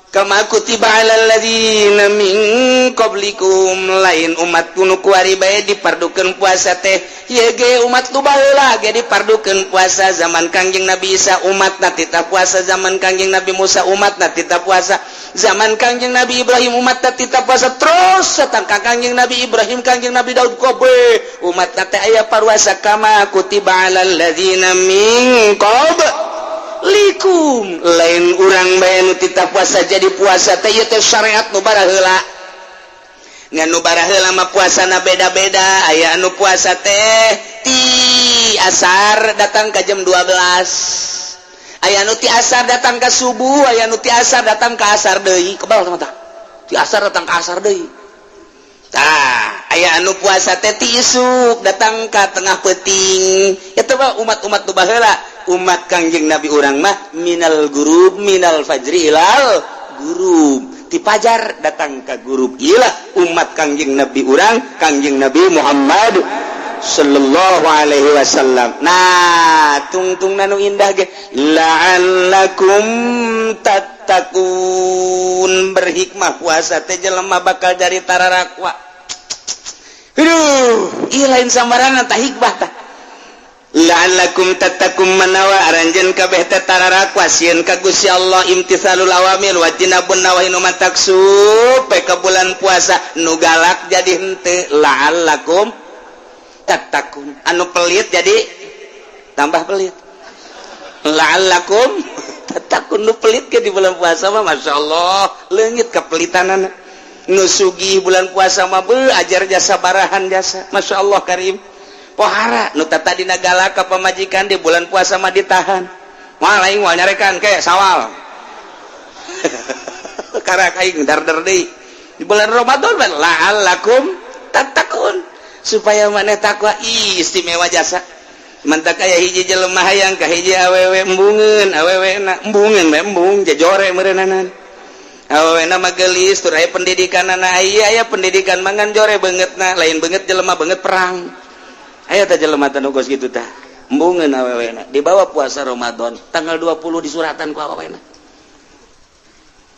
kama kutiba alal ladzina min qablikum. Lain umat kuno kuari bae dipardukeun puasa teh, ye ge umat nu baheula ge dipardukeun puasa. Zaman Kangjeng Nabi Isa umatna tita puasa, zaman Kangjeng Nabi Musa umatna tita puasa, zaman Kangjeng Nabi Ibrahim umatna tita puasa, terus setang ka Kangjeng Nabi Ibrahim, Kangjeng Nabi Daud, kobe umatna teh aya paruasa. Kama kutiba alal ladzina min qablikum, lain urang bae nu tita puasa. Jadi puasa teh ieu teh syariat nu baraheula. Ngan nu baraheula mah puasana beda-beda. Aya anu puasa teh ti asar datang ka jam 12, aya anu ti asar datang ka subuh, aya anu ti asar datang ka asar deui. Kebal mata ti asar datang ka asar deui. Tah, aya anu puasa teh ti isuk datang ka tengah peuting. Eta mah umat-umat nu baheula. Umat Kangjeng Nabi urang mah minal gurub, minal fajri ilal gurub, ti pajar datang ka gurub. Ilah umat Kangjeng Nabi urang, Kangjeng Nabi Muhammad sallallahu alaihi wasallam. Nah, tungtung nanu indah ge la'allakum tattaqun. Berhikmah puasa teh, jelema bakal jadi tararakwa. Aduh, ieu lain sambarangan tah hikmah tah. La'allakum tattaqun, manawa aranjeun kabeh teh tararakwa, sieun ka Gusti Allah, imtithalul awamir wajtinabun nawahi. Nu matak supe ka bulan puasa nu galak jadi henteu, la'allakum tattaqun. Anu pelit jadi tambah pelit, la'allakum tattaqun. Nu pelit ke di bulan puasa mah, Masya Allah, leungit kepelitanana. Nu sugih bulan puasa mah beuh ajar jasa barahan jasa. Masya Allah karim. Pohara nu tadina galak ka pamajikan di bulan puasa mah ditahan. Moal aing moal nyarekan ke sawal. Karak aing darder deui. Di bulan Ramadan mah la'allakum tattaqun, supaya maneh takwa. Ih, istimewa jasa. Mantak aya hiji jelema hayang ka hiji awewe, embungeun awewe na, embungeun we, embung jajore meureunana. Awewe na mah geulis tur aya pendidikanana, aya aya pendidikan mangan jore beungeutna, lain beungeut jelema, beungeut perang. Aya tah jelema teh nu kos kitu tah. Embungeun awewe na. Dibawa puasa Ramadan tanggal 20 disuratan ku awewe na.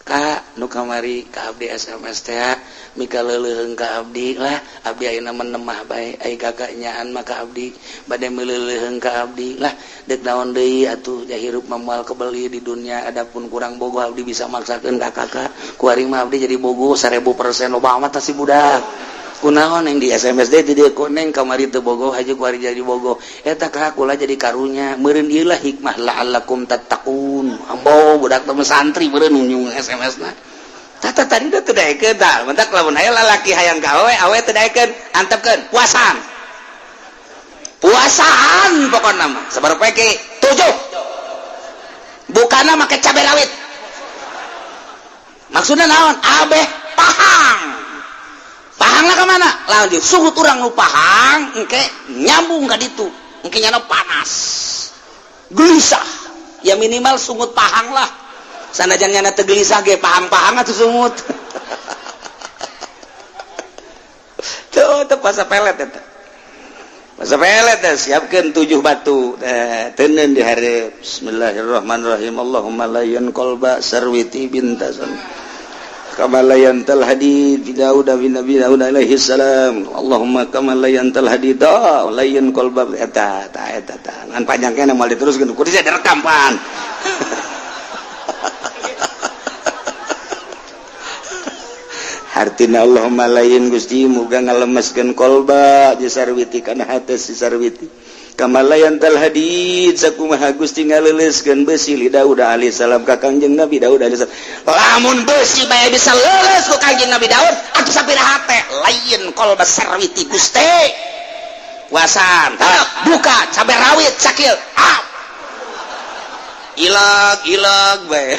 Kak, nu kamari ka abdi SMS teh mika leuleuheung ka abdi lah, abdi ayeuna menemah bae, ai kakak nyaan mah ka abdi bade meuleuheung ka abdi lah, deuk naon deui atuh, ja hirup mah moal kebeli di dunia, adapun kurang bogoh abdi bisa maksakeun ka kakak, ku mah abdi jadi bogoh 1000%. Loba amat si budak, kunaon yang di SMS deui di dieu, ku neng kamari teu bogoh aja ku ari jadi bogoh eta ka kula jadi karunya meureun. Ieu lah hikmah la'allakum tattaqun. Ambo budak teh santri meureun nyung SMS na. Tata tadi udah teu daekeun tah. Mentak lamun aya lalaki hayang ka awewe, awewe teu daekeun, antepkeun puasaan. Puasaan pokona mah sabaraha poe ke? 7. Bukana make cabe rawit. Maksudna naon? Abeh pahang. Pahangna ka mana? Lamun suhu urang nu pahang engke nyambung ka ditu. Engke nyana panas. Gelisah. Ya minimal sungut pahang lah. Sanajan nyana teu gelisah ge pahang-pahang atuh sungut. Tuh, tuh puasa pelet eta. Puasa pelet teh siapkeun 7 batu. Teh teuneun di hareup. Bismillahirrahmanirrahim. Allahumma layyin qalba sarwiti bintasan. Kama layyantal hadid Daud bin Nabi Daud alaihi salam. Allahumma kama layyantal hadid layyin qalba eta ta eta ta. Ngan panjang keneh moal diteruskeun kudu direkam pan. Artina Allahumma lain Gusti muga ngalemeskeun kolba di sarwiti kana hate si sarwiti. Kama layyantal hadid sakumaha Gusti ngaleuleuskeun besi li Daud alaihi salam ka Kangjeng Nabi Daud alaihi salam. Lamun besi bae bisa leuleus ku Kangjeng Nabi Daud atuh sapira hate lain kolba sarwiti Gusti. Puasan, buka cabe rawit sakil. Ah. Ilag ilag bae.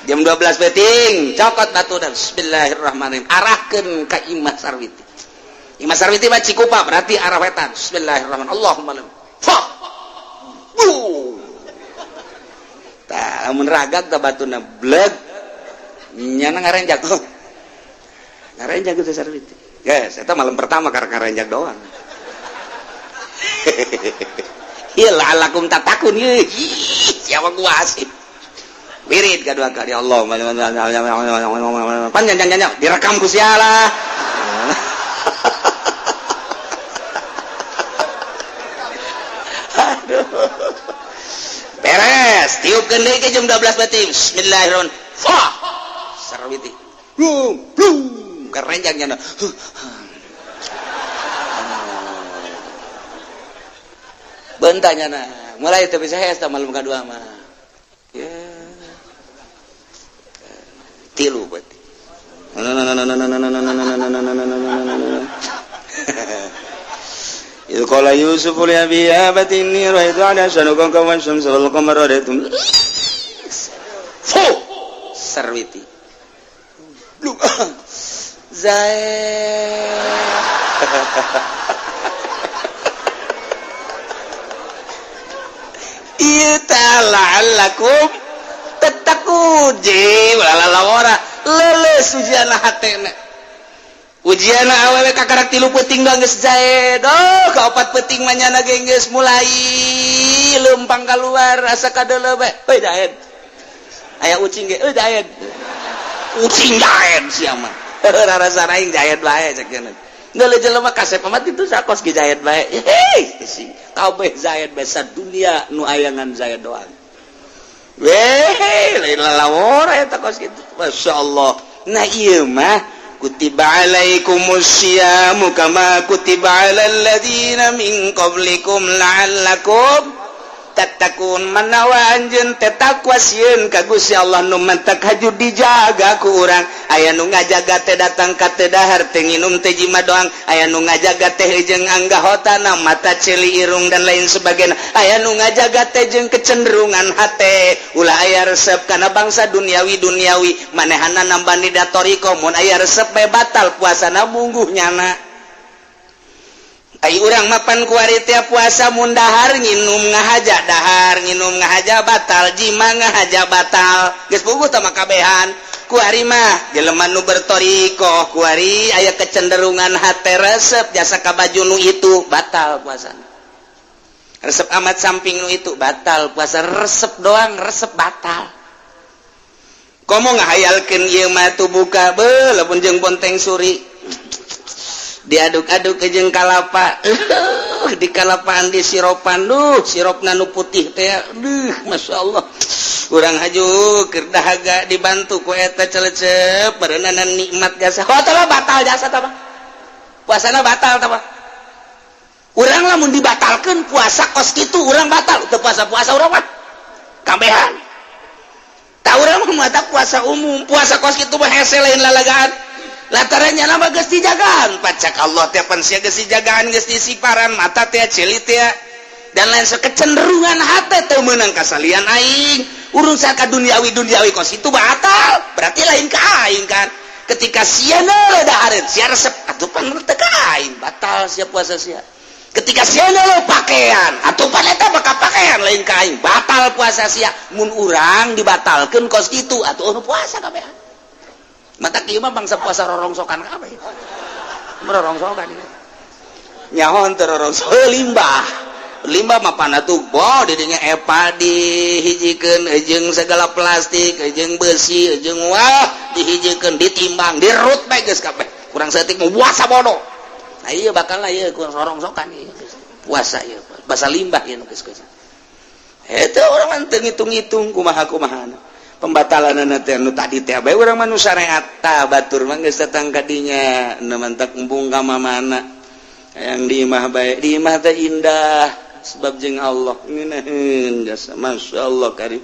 Jam 12 beting cokot batu dan bismillahirrahmanirrahim arahkeun ka Imah Sarwiti. Imah Sarwiti mah Cikupa berarti arah wetan. Bismillahirrahmanirrahim. Allahumma fa. Tah lamun ragag tah batuna bleg nyana ngarenjak. Ngarenjak gitu Sarwiti. Guys, eta malam pertama karena ngarenjak doang. Ieu la'allakum tattaqun ieu. Siapa gua asik. Wirid kedua kali Allah panjang panjang direkam ku sialah. Aduh. Beres, tiupkeun deui ke jam 12 berarti. Bismillahirrahmanirrahim. Fa. Sarwiti. Blum blum kerenjang nyana. Bentanya na. Mulai teu bisa hese malam kadua mah. Ya. Tilu berarti. Idh qala Yusuf li abihi ya abati inni ra'aytu ahada asyara kawkaban wasyamsa wal qamara ra'aytum. Fu sarwiti. Zaid. Ieu la'allakum tattaqun. Je lalalawara leuleus ujianna hatena. Ujianna awewe kakarak 3 peuting doang geus zaid. Oh, ka 4 peuting mah nyana ge geus mulai leumpang kaluar asa kadeuleu bae. Euy daed. Aya ucing ge euy daed. Ucing daed sia mah. Rarasa aing daed bae cek cenah. Geuleuh jelema kasep amat itu sakos ge daed bae. Hei, kabeh zaid bae sadunia nu aya ngan zaid doang. Weh, lain lalawara eta kos kitu. Masyaallah. Nah ieu mah kutiba alaikumusyiamu kama kutiba alal ladzina min qablikum la'allakum Tattaqun, manawa anjeun teh takwa, sieun ka Gusti Allah, nu mantak haju dijaga ku urang. Aya nu ngajaga teh datang ka teu dahar, teu nginum, teu jima doang. Aya nu ngajaga teh jeung anggahotana, mata, ceuli, irung, dan lain sebagainya. Aya nu ngajaga teh jeung kecenderungan hate, ulah aya resep kana bangsa duniawi duniawi. Manehana nambah di thoriqoh, mun aya resep bae batal puasana, mungguh nyana. Ai urang mapan kuari tiap puasa mun dahar nginum ngahaja, dahar nginum ngahaja batal, jima ngahaja batal, geus puguh tah kabehan. Kuari mah jelema nu berthoriqoh, kuari aya kecenderungan hate resep jasa ka baju nu itu, batal puasana. Resep amat samping nu itu, batal puasa. Resep doang, resep batal. Komo ngahayalkeun ieu mah tuh buka be lamun jeung bonteng suri diaduk-aduk ke jeung kalapa, di kalapaan di siropan, duh, sirop nu putih teh, duh, masya Allah. Urang haju keur dahaga dibantu ku eta celecep berenanan nikmat jasa. Oh, tah batal jasa tah, puasana batal tah. Urang lamun dibatalkeun puasa kos kitu, urang batal teu puasa-puasa urang mah kabehan. Tah, urang mah mata puasa umum, puasa kos kitu mah hese, lain lalagaan, lantarannya nama geus dijagaan. Pacak Allah teh pan sia geus dijagaan, geus disiparan mata teh, ceuli teh, dan lain kecenderungan hati teu meunang kasalian aing. Urusan ka duniawi duniawi kos itu batal, berarti lain ka aing kan. Ketika sia neuleuh dahareun, sia resep atuh, pan teu ka aing, batal sia puasa sia. Ketika sia neuleuh pakaian atuh, pan eta bakal pakaian, lain ka aing, batal puasa sia. Mun urang dibatalkeun kos kitu atuh, puasa kabehan. Mata kieu mah bangsa puasa rorongsokan kabeh, rorongsokan nyaho teu rorongsok. Limbah limbah mah pana tuh bo didinya epa dihijikeun jeung segala plastik jeung besi jeung wah, dihijikeun, ditimbang, dirut bae, geus kabeh kurang saeutik mau puasa bodoh. Nah, iya bakal lah ieu kurang rorongsokan ieu puasa, ieu bahasa limbah ieu geus geus eta. Urang mah teu ngitung-ngitung kumaha kumaha pembatalan teh nu tadi teh bae. Urang mah nu syariat tah, batur mah geus datang ka dinya, nu mantak embung ka mamana yang di imah bae. Di imah teh indah sebab jeung Allah ngeunaheun jasa, masyaallah karim.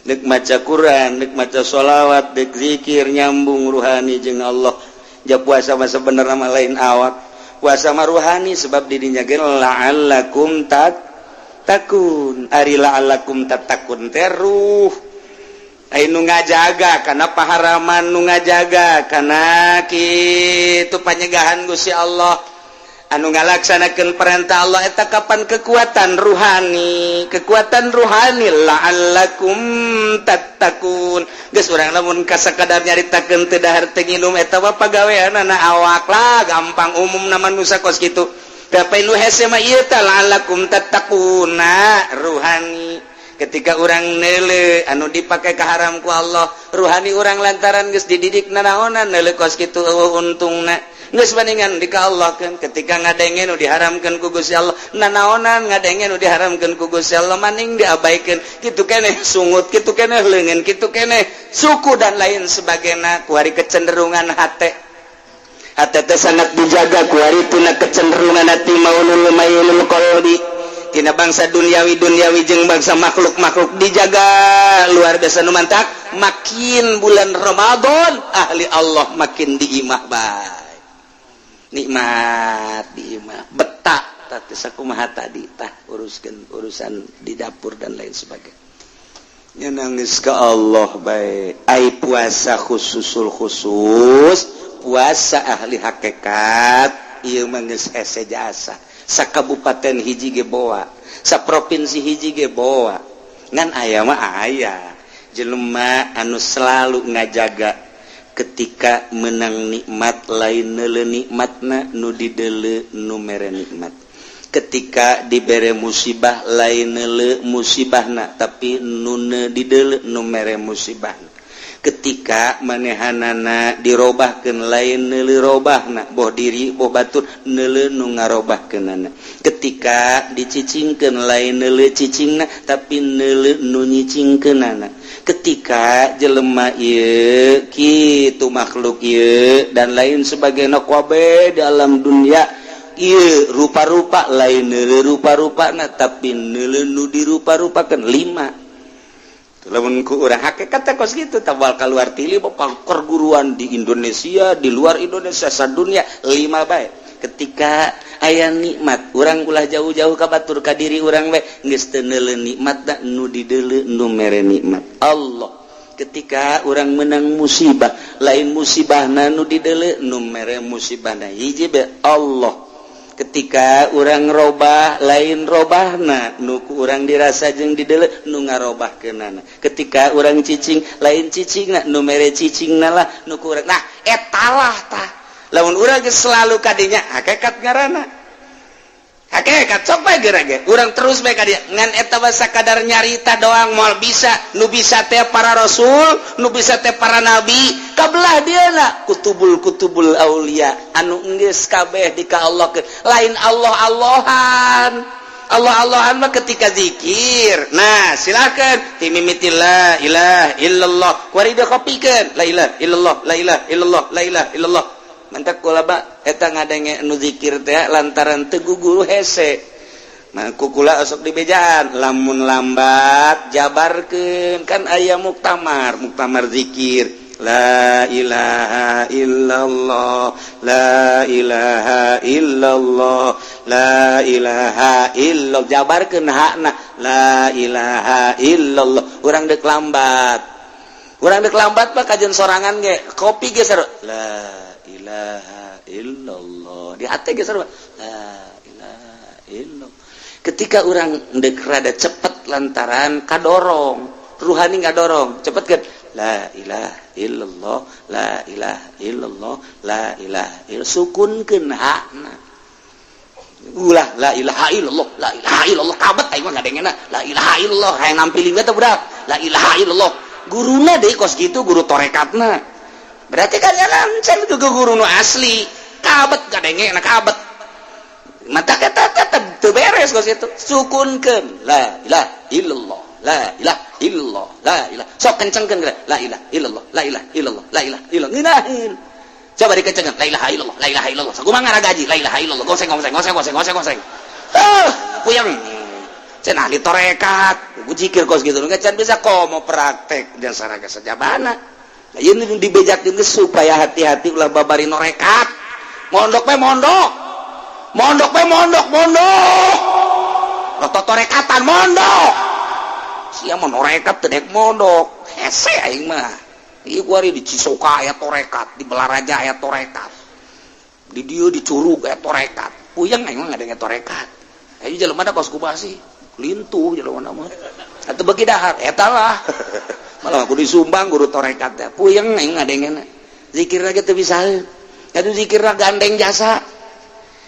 Dek maca Quran, dek maca sholawat, dek zikir, nyambung ruhani jeung Allah. Ja puasa mah sebenarnya mah lain awak, puasa mah ruhani, sebab didinya ge la'allakum tattaqun. Ari la'allakum tattaqun teh ruh. Ai nu ngajaga karena paharaman, nu ngajaga karena kitu panyegahan Gusti Allah, anu ngalaksanakeun perintah Allah, eta kapan kekuatan ruhani, kekuatan ruhani la'allakum tattaqun. Geus, urang lamun kasakadar nyaritakeun teu dahar teu nginum, eta mah pagaweanana awak lah, gampang, umum nama manusia kos kitu. Tapi nu hese mah ieu teh la'allakum tattaquna ruhani. Ketika urang neuleuh anu dipakai kaharam ku Allah, ruhani urang lantaran geus dididik nanaonan, neuleuh kos kitu eueuh untungna, geus bandingan di ka Allah kan. Ketika ngadenge nu diharamkeun ku Gusti Allah, nanaonan ngadenge nu diharamkeun ku Gusti Allah, maning diabaikeun kitu keneh, sungut kitu keneh, leungeun kitu keneh, suku, dan lain sebagainya. Kuari kecenderungan hate, hate teh sangat dijaga kuari tina kecenderungan hati, maulul mailul qalbi, tina bangsa duniawi duniawi jeung bangsa makhluk-makhluk dijaga luar biasa. Nu mantak makin bulan Ramadan, ahli Allah makin di imah bae, nikmat di imah, betah. Tah, sakumaha tadi tah, uruskeun urusan di dapur dan lain sebagainya, nangis ke Allah bae. Ai puasa khususul khusus, puasa ahli hakikat ieu mah geus hese jasa. Sakabupaten hiji ge boa, saprovinsi hiji ge boa. Ngan aya mah aya jelema anu selalu ngajaga, ketika menang nikmat lain neuleuh nikmatna, nu dideuleu nu mere nikmat. Ketika dibere musibah lain neuleuh musibahna, tapi nu dideuleu nu mere musibahna. Ketika manehanana dirobahkeun, lain neuleuh robahna, boh diri boh batur, neuleuh nu ngarobahkeunana. Ketika dicicingkeun, lain neuleuh cicingna, tapi neuleuh nu nyicingkeunana. Ketika jelema ieu kitu, makhluk ieu, dan lain sebagainya, kabeh dalam dunia. Ieu rupa-rupa, lain neuleu rupa-rupa na, tapi neuleu nu dirupa-rupakeun. Lima lamun ku urang hakikat teh kos kitu, tabal keluar tili perguruan di Indonesia, di luar Indonesia, sadunia. Lima bae. Ketika aya nikmat, urang ulah jauh-jauh ka batur, ka diri urang bae. Geus teu neuleu nikmat da, nu dideuleu nu mere nikmat, Allah. Ketika urang menang musibah, lain musibah nu dideuleu, nu mere musibah na hiji bae, Allah. Ketika urang robah, lain robahna nu ku urang dirasa jeung dideuleu, nu ngarobahkeunana. Ketika urang cicing, lain cicingna, nu mere cicingna lah nu ku urang. Nah, etalah tah, lamun urang geus selalu kadinya, hakikat ngaranna. Hakikat sok bae geura ge urang terus bae ka dieu. Ngan eta mah sakadar nyarita doang, moal bisa. Nu bisa teh para rasul, nu bisa teh para nabi. Kabelah dieuna kutubul kutubul aulia anu geus kabeh di ka Allah. Lain Allah Allahan. Allah Allahan mah ketika zikir. Nah, silakan timimiti la ilaha illallah, kuari kopikeun la ilaha illallah, la ilaha illallah, la ilaha illallah. Mantap kula ba eta ngadenge nu zikir teh lantaran teu guru hese. Nah, kukula osok di bejaan, lamun lambat jabarkeun. Kan aya muktamar, muktamar zikir la ilaha illallah, la ilaha illallah, la ilaha illallah. Jabarkeun hakna la ilaha illallah. Urang dek lambat, urang dek lambat mah kajian sorangan ge kopi ge seru la ilaha illallah di hati ge seru la ilaha illallah. Ketika orang dek rada cepet lantaran kadorong ruhani, ngadorong cepet kan, la ilaha illallah, la ilaha illallah, la ilaha illallah, sukunkeun hakna. Ulah la ilaha illallah, la ilaha illallah, kabet aing mah ngadengena la ilaha illallah, hayang nampiling teh budak la ilaha illallah. Guruna deui kos kitu, guru torekatna berarti kan ya lancar ke guru nu asli, kabet ngadengena, kabet mata kata tetep teu beres kos itu. Sukunkeun la ilaha illallah, la ilaha illallah, la ilaha. Sok kencengkeun la ilaha illallah, la ilaha illallah, la ilaha illallah. Ngeunaheun, coba dikencengkeun la ilaha illallah, la ilaha illallah. Sakumaha ngaragaji la ilaha illallah, goseng goseng goseng goseng goseng goseng. Ah, puyeng cenah ahli torekat zikir kos gitu can bisa. Komo praktek dan saraga sejabana. Nah, ini dibejakeun supaya hati-hati, ulah babari norekat. Mondok pe mondok, mondok pe mondok, mondok roto torekatan mondok sia mah norekat teu dek mondok. Hese aing mah. Ieu kuari di Cisoka aya torekat, di Balaraja aya torekat, di dieu di Curug aya torekat. Puyeng aing mah ngadenge torekat. Ayo jelema da kos kumaha sih, lintuh jelema mah atuh bagi dahar eta lah, malah aku disumbang guru torekat teh. Puyeng aing ngadengena. Zikir lagi teu bisa atuh, zikir gandeng jasa.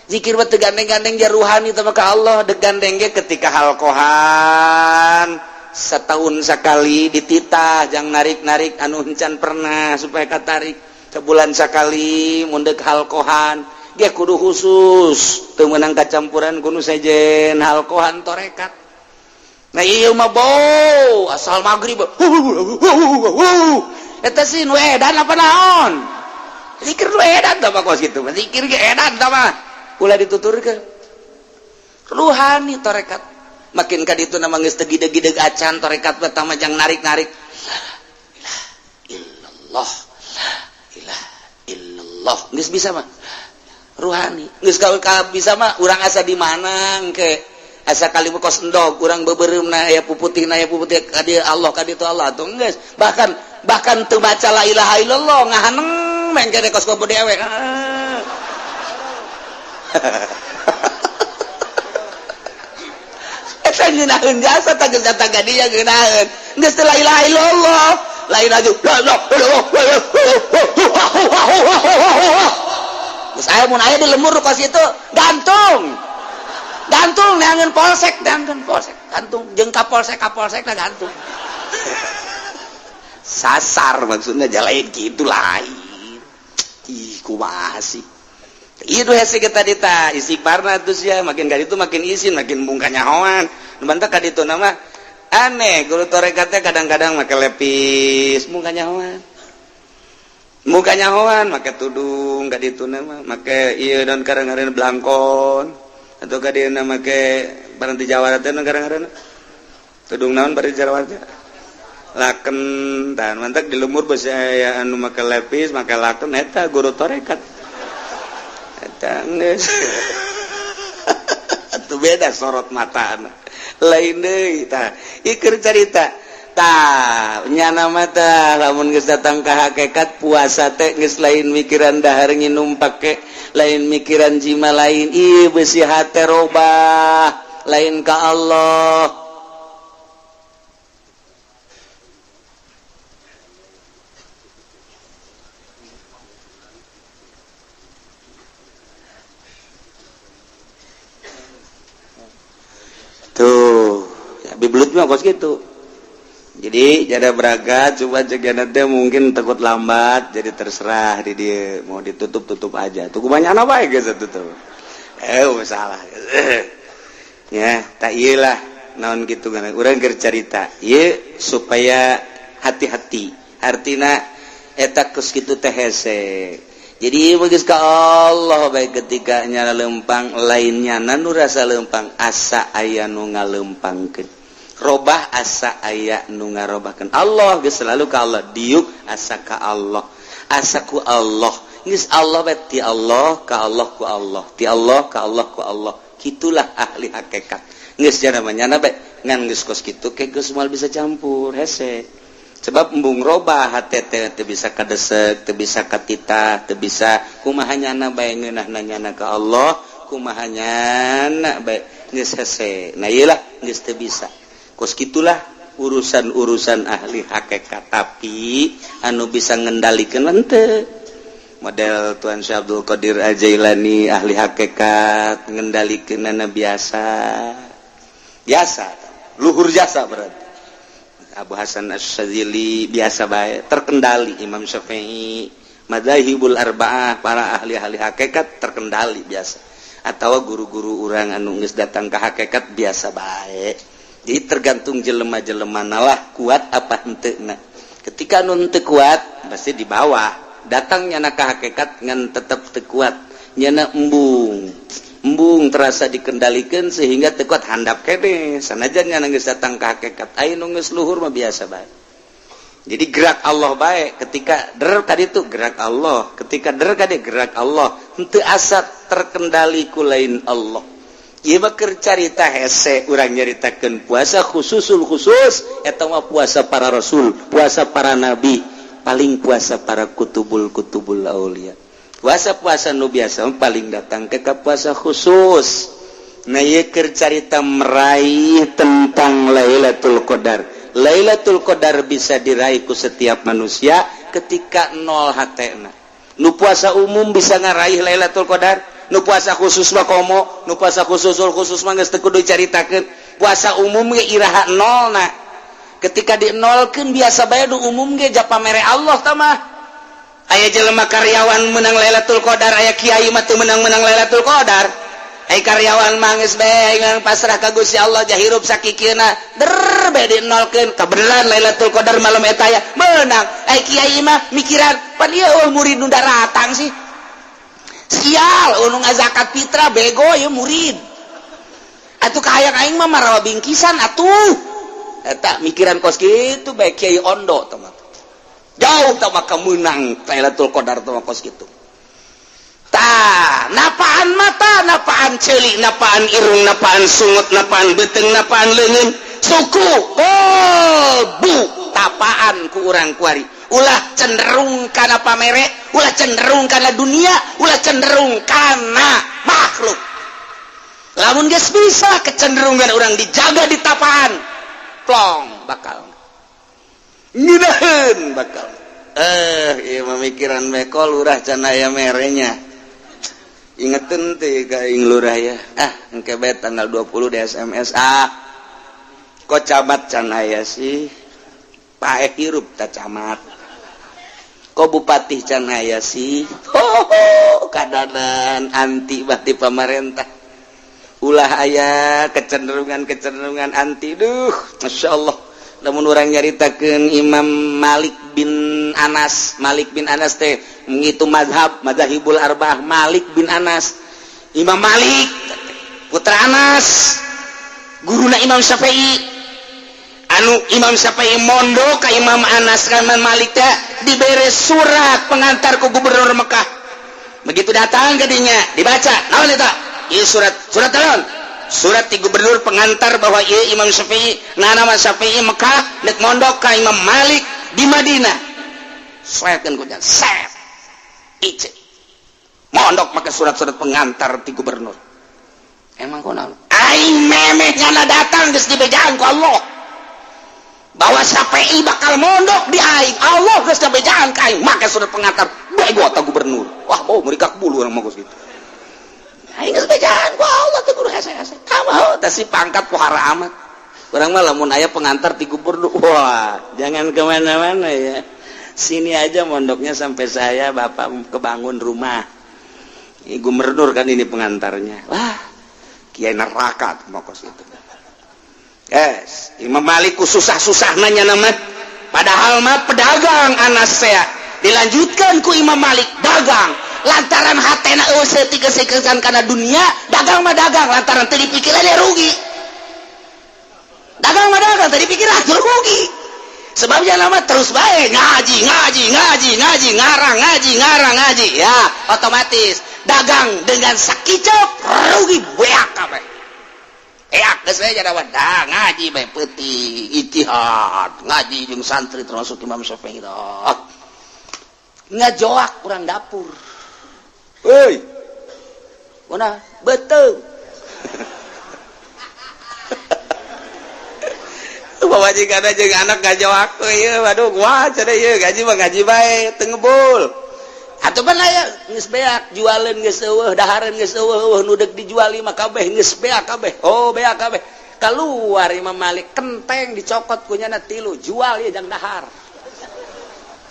Zikir mah teu gandeng-gandeng ja ruhani teh ka Allah. Dek gandeng ge ketika halqohan setahun sekali, dititah jangan narik-narik anu encan pernah supaya katarik. Sebulan sekali mun dek halqohan ge kudu khusus, teu meunang kacampuran ku nu sejen halqohan torekat. Nah, ieu mah bau asal maghrib eta sih nu edan apa naon. Zikir nu edan tah mah kos kitu, zikir ge edan tah mah. Ulah dituturkeun ruhani torekat. Makin ka ditu nama geus teu gideg-gideg acan torekat pertama jang narik-narik la ilaha illallah, la ilaha illallah. Geus bisa mah ruhani, geus ka bisa mah urang asa di mana engke, asa kali kos endog urang beubeureumpna aya puputihna, aya puputih ka dieu Allah, ka ditu Allah tuh geus. Bahkan bahkan teu baca la ilaha illallah, ngahaneng mengke kos kopo dewe. Ah. Eta ngeunaheun jasa tah, geus datang ka dieu ngeunaheun geus teu la ilaha illallah, lain aja la la la. Geus aya mun aya di lemur kos itu, gantung gantung neangan polsek, neangan polsek, gantung jeung kapolsek, kapolsek lah gantung. Sasar maksudnya jalain gitu, lain. Ih, kumaha sih itu hese kita dita istighfarna terus ya. Makin kali itu makin isin, makin bungkanya hoan. Bantah ka ditu nama aneh, guru torekatnya kadang-kadang make lepis, mungkanya hoan. Muka nyahoan make tudung ka ditu mah, make ieu dan kadang-kadang blangkon atau ka dieu make barang di Jawa teh kadang-kadang tudung naon bari Jawa teh laken tah mantak di lembur besi aya anu make lepis make laken eta guru tarekat eta geus atuh beda sorot mata lain deui. Tah, ieu carita. Tah, nyana mata lamun geus datang ka hakikat, puasa teh geus lain mikiran dahar nginum pake, lain mikiran jima, lain. Ieu besi hate robah lain ka Allah. Tuh ya, bibelut mah kos gitu. Jadi jada berangkat coba cek teh mungkin takut lambat, jadi terserah di dia mau ditutup, tutup aja tuh. Banyak apa ya guys, tutup masalah ya. Tak iyalah naon gitu kan urang keur carita ieu supaya hati-hati, artina eta kos kitu teh hese. Jadi bagus ka Allah baik ketika nyala lempang lainnya nu rasa lempang, asa aya nu ngalempangkeun, robah asa aya nu ngarobahkeun. Allah geus selalu ka Allah, diuk asa ka Allah, asa ku Allah, geus Allah bae, ti Allah ka Allah ku Allah, ti Allah ka Allah ku Allah. Kitulah ahli hakikat. Geus jana mah nyana bae ngan geus kos kitu ke geus moal bisa campur, hese, sebab embung robah hate teh, teu bisa kadesek, teu bisa katita, teu bisa kumaha nyana bae, ngeunahna nyana ka Allah, kumaha nyana bae geus hese. Nah, ieu lah geus teu bisa. Kos gitulah urusan-urusan ahli hakikat, tapi anu bisa ngendalikan henteu model Tuan Syekh Abdul Qadir Al-Jailani. Ahli hakikat ngendalikan biasa biasa, luhur jasa berarti. Abu Hasan Asy-Syadzili biasa bae, terkendali. Imam Syafi'i, madzahibul arba'ah, para ahli-ahli hakikat terkendali biasa, atau guru-guru urang anu geus datang ke hakikat biasa bae. Jadi tergantung jelema-jelema lah kuat apa henteu. Nah, ketika nu teu kuat pasti di bawah datangnya na ka hakikat ngan tetep teu kuat, nyana embung embung terasa dikendalikan sehingga teu kuat, handap kene sanajan nyana geus datang ka hakikat. Aya nu geus luhur mah biasa bae. Jadi gerak Allah bae, ketika der tadi tuh gerak Allah, ketika der tadi gerak Allah, henteu asa terkendali ku lain Allah. Ieu mah keur carita hese urang nyaritakeun puasa khususul khusus. Eta mah puasa para rasul, puasa para nabi, paling puasa para kutubul kutubul aulia. Puasa-puasa nu biasa paling datang ke puasa khusus. Nah, ieu keur carita meraih tentang Lailatul Qadar. Lailatul Qadar bisa diraih ku setiap manusia ketika nol hatena. Nu puasa umum bisa ngaraih Lailatul Qadar, nu puasa khusus mah komo, nu puasa khususul khusus mah geus teu kudu caritakeun. Puasa umum ge iraha nolna? Ketika di nolkeun biasa bae. Nu umum ge japa mere Allah tah mah. Aya jelema karyawan menang Lailatul Qadar, aya kiai mah teu menang-menang Lailatul Qadar. Aya karyawan mah geus bae pasrah ka Gusti Allah, jahirup sakikieuna, der bae di nolkeun, kabeneran Lailatul Qadar malam eta ya menang. Aya kiai mah mikiran pan ieu murid nu daratang sih, sial nu ngazakat fitrah bego ya murid atuh, kahayang aing mah marawa bingkisan atuh. Eta mikiran kos kitu bae. Kiai ondo tah mah jauh tah mah menang Lailatul Qadar tah kos kitu. Tah, napaan mata, napaan ceuli, napaan irung, napaan sungut, napaan beuteung, napaan leungeun, suku, bu tapaan ku urang kuari. Ulah cenderung kana pamere, ulah cenderung kana dunia, ulah cenderung kana makhluk. Lamun geus bisa kecenderungan orang dijaga di tapaan, plong, bakal ngeunaheun, bakal ieu memikiran meko lurah can aya merenya. Ingetin teh ka ing lurah ya, ah engke bae tanggal 20 di SMS. Ah, kok camat can aya sih? Paeh hirup ta camat. Kok bupati can aya sih? Oh, kadanan anti bati pemerintah. Ulah aya kecenderungan-kecenderungan anti. Duh, Masya Allah. Lamun urang nyaritakeun Imam Malik bin Anas, Malik bin Anas teh menghitung mazhab, mazahibul arba'ah. Malik bin Anas, Imam Malik putra Anas, guruna Imam Syafi'i. Anu Imam Syafi'i mondok ka Imam Anas kan Malik teh dibere surat pengantar ke gubernur Mekah. Begitu datang ke dinya, dibaca, naon eta? Ieu surat, surat naon? Surat di gubernur pengantar bahwa ieu Imam Syafi'i, nah, nama Syafi'i Mekah nek mondok ka Imam Malik di Madinah. Soekeun ku set ice mondok make surat-surat pengantar di gubernur. Emang kunaon? Aing memeh nyana datang geus dibejaan ku Allah bahwa Syafi'i bakal mondok di aing. Allah geus dibejaan ka aing make surat pengantar bego ta gubernur. Wah, bau mereka bulu orang mah gitu. Aing geus bejaan ku Allah teh kudu hese-hese. Kamu teh si pangkat pohara amat. Urang mah lamun aya pengantar di gubernur, wah, jangan kemana-mana ya. Sini aja mondoknya sampai saya bapak kebangun rumah. Ini gubernur kan ini pengantarnya. Wah, kiai neraka mokos itu. Yes, Imam Malik ku susah-susah nanya nama. Padahal mah pedagang Anas saya. Dilanjutkan ku Imam Malik dagang. Lantaran hatena eueuh tiga karena dunia, dagang mah dagang lantaran teu dipikiran ya rugi. Dagang mah dagang teu dipikiran rugi. Sebabnya lama terus baik ngaji, ngaji, ngaji, ngaji, ngarang, ngaji, ngarang, ngaji, ya otomatis dagang dengan sakicep rugi beak kabeh. Eak geus we jadi dah ngaji bae peuting ijtihad, ngaji jeung santri termasuk Imam Syafi'i dah. Ngajoak kurang dapur. Hei. Mana? Betul. Pamajikan jeung anak ngajawak ieu, waduh, gua cenah ieu gaji mah gaji bae teu ngebul. Atuh pan aya geus beak, jualeun geus eueuh, dahareun geus eueuh, nu deuk dijual mah kabeh geus beak kabeh. Oh, beak kabeh. Keluar Imam Malik, kenteng dicokot ku nyana tilu, jual ieu jang dahar.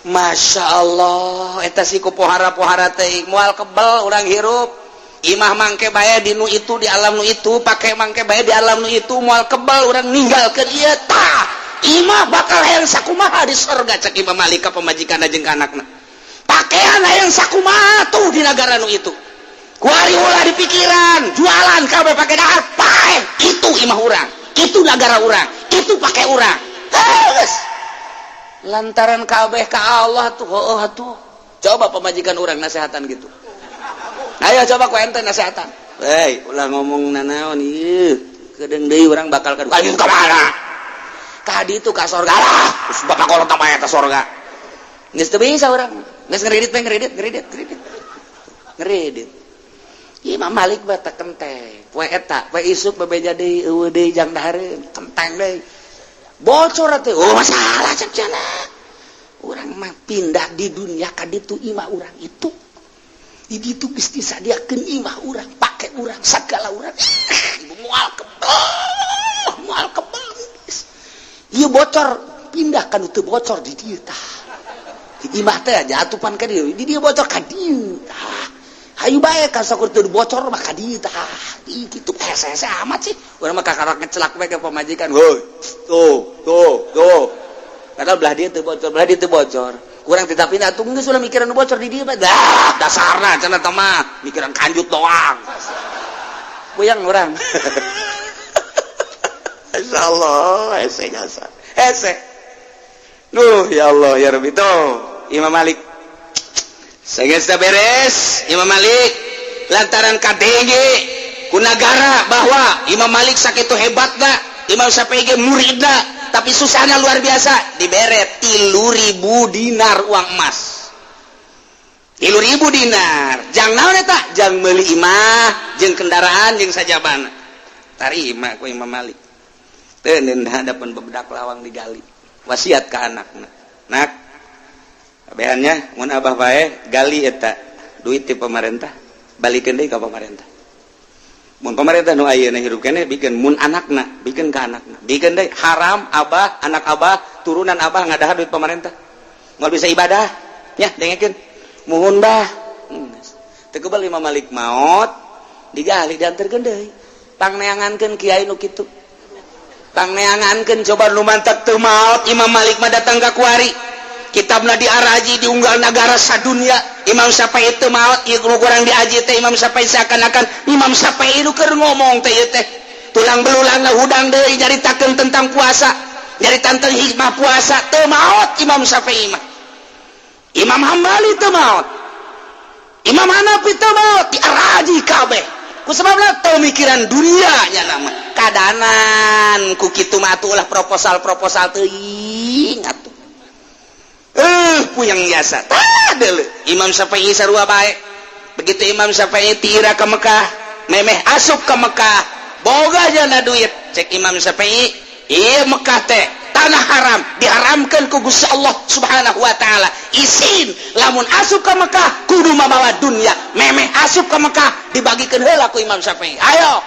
Masya Allah, eta si ku pohara-pohara teh moal kebel urang hirup. Imah mangke bae di nu itu, di alam nu itu, pake mangke bae di alam nu itu, moal kebal urang ninggalkeun ieu. Tah, imah bakal hayang sakumaha di sorga, cek Imam Malik ka pamajikan jeung ka anakna. Pakaian hayang sakumaha tuh di negara nu itu. Kuari ulah di pikiran, jualan kabeh pake dahar, pae. Itu imah urang, itu negara urang, itu pake urang. Geus. Lantaran kabeh ka Allah tuh, oh tuh. Coba pamajikan urang nasehatan gitu. Ayo coba ku ente nasehatan. Hei, ulah ngomong nanaon ieu. Kedeung deui urang bakal ka ka mana? Ka ditu ka sorga lah. Terus bapak kolot tambah eta sorga. Geus teu bisa urang. Geus ngeredit we, ngeredit, ngeredit, ngeredit. Ngeredit. Imam Malik bata kenteng. Poe eta, poe isuk bebeja deui eueuh deui jang dahareun, kenteng deui. Bocor teh. Oh, masalah cek cenah. Urang mah pindah di dunia ka ditu imah urang itu. Di ditu geus disadiakeun imah urang, pake urang, sagala urang. Ibu moal kebel, moal kebel. Ieu bocor pindah kan teu bocor di dieu tah. Di imah teh jatuh pan ka dieu, di dieu bocor ka dieu tah. Hayu bae ka sakur teu bocor mah ka dieu tah. Ih kitu hese-hese amat sih. Urang mah kakarak ngecelak we ka pamajikan. Hoi, tuh, tuh, tuh. Padahal belah dieu teu bocor, belah dieu teu bocor. Kurang tidak pindah tuh geus ulah mikiran nu bocor di dieu mah. Dah, dasarna cenah teh mah mikiran kanjut doang. Puyeng urang. Insyaallah hese jasa. Hese. Duh, ya Allah ya Rabbi tuh Imam Malik. Geus beres Imam Malik lantaran KDG ku nagara bahwa Imam Malik sakitu hebatna, Imam Syafi'i ge muridna, tapi susahnya luar biasa, dibere 3.000 dinar uang emas. 3.000 dinar jang naon eta? Jang meuli imah jeung kendaraan jeung sajabana. Tarima ku Imam Malik teu hadapan bebedak lawang digali, wasiat ke anakna, "Nak, kabehannya mun abah bae gali eta duit ti pemerintah, balikeun deui ka pemerintah." Mun pemerintah nu ayeuna hirup keneh bikin, mun anakna bikin ka anakna, bikin deui. Haram abah, anak abah, turunan abah ngadahar duit pemerintah, moal bisa ibadah nya. Dengekeun, muhun bah. Teu kebal Imam Malik maot, digali, diantarkeun deui, pangneangankeun kiai nu kitu. Pangneangankeun coba nu mantak teu maot. Imam Malik mah datang ka kuari, kitabna diaraji di unggal nagara sadunia. Imam Syafi'i teu maot. Ieu nu kurang diaji teh Imam Syafi'i, seakan-akan Imam Syafi'i nu keur ngomong teh ieu teh tulang belulangna hudang deui nyaritakeun tentang puasa, nyaritakeun tentang hikmah puasa. Teu maot Imam Syafi'i mah. Imam Hambali teu maot, Imam Hanafi teu maot, diaraji kabeh. Ku sebabna teu mikiran dunia nya nama kadanan ku kitu mah atuh ulah proposal-proposal teuing atuh. Puyeng jasa. Tah deuleu Imam Syafi'i sarua bae. Begitu Imam Syafi'i tira ke Mekah, memeh asup ke Mekah, boga jana duit. Cek Imam Syafi'i, ieu Mekah teh tanah haram, diharamkan ku Gusti Allah Subhanahu wa taala. Isin lamun asup ke Mekah kudu mabawa dunia. Memeh asup ke Mekah dibagikan heula ku Imam Syafi'i. Ayo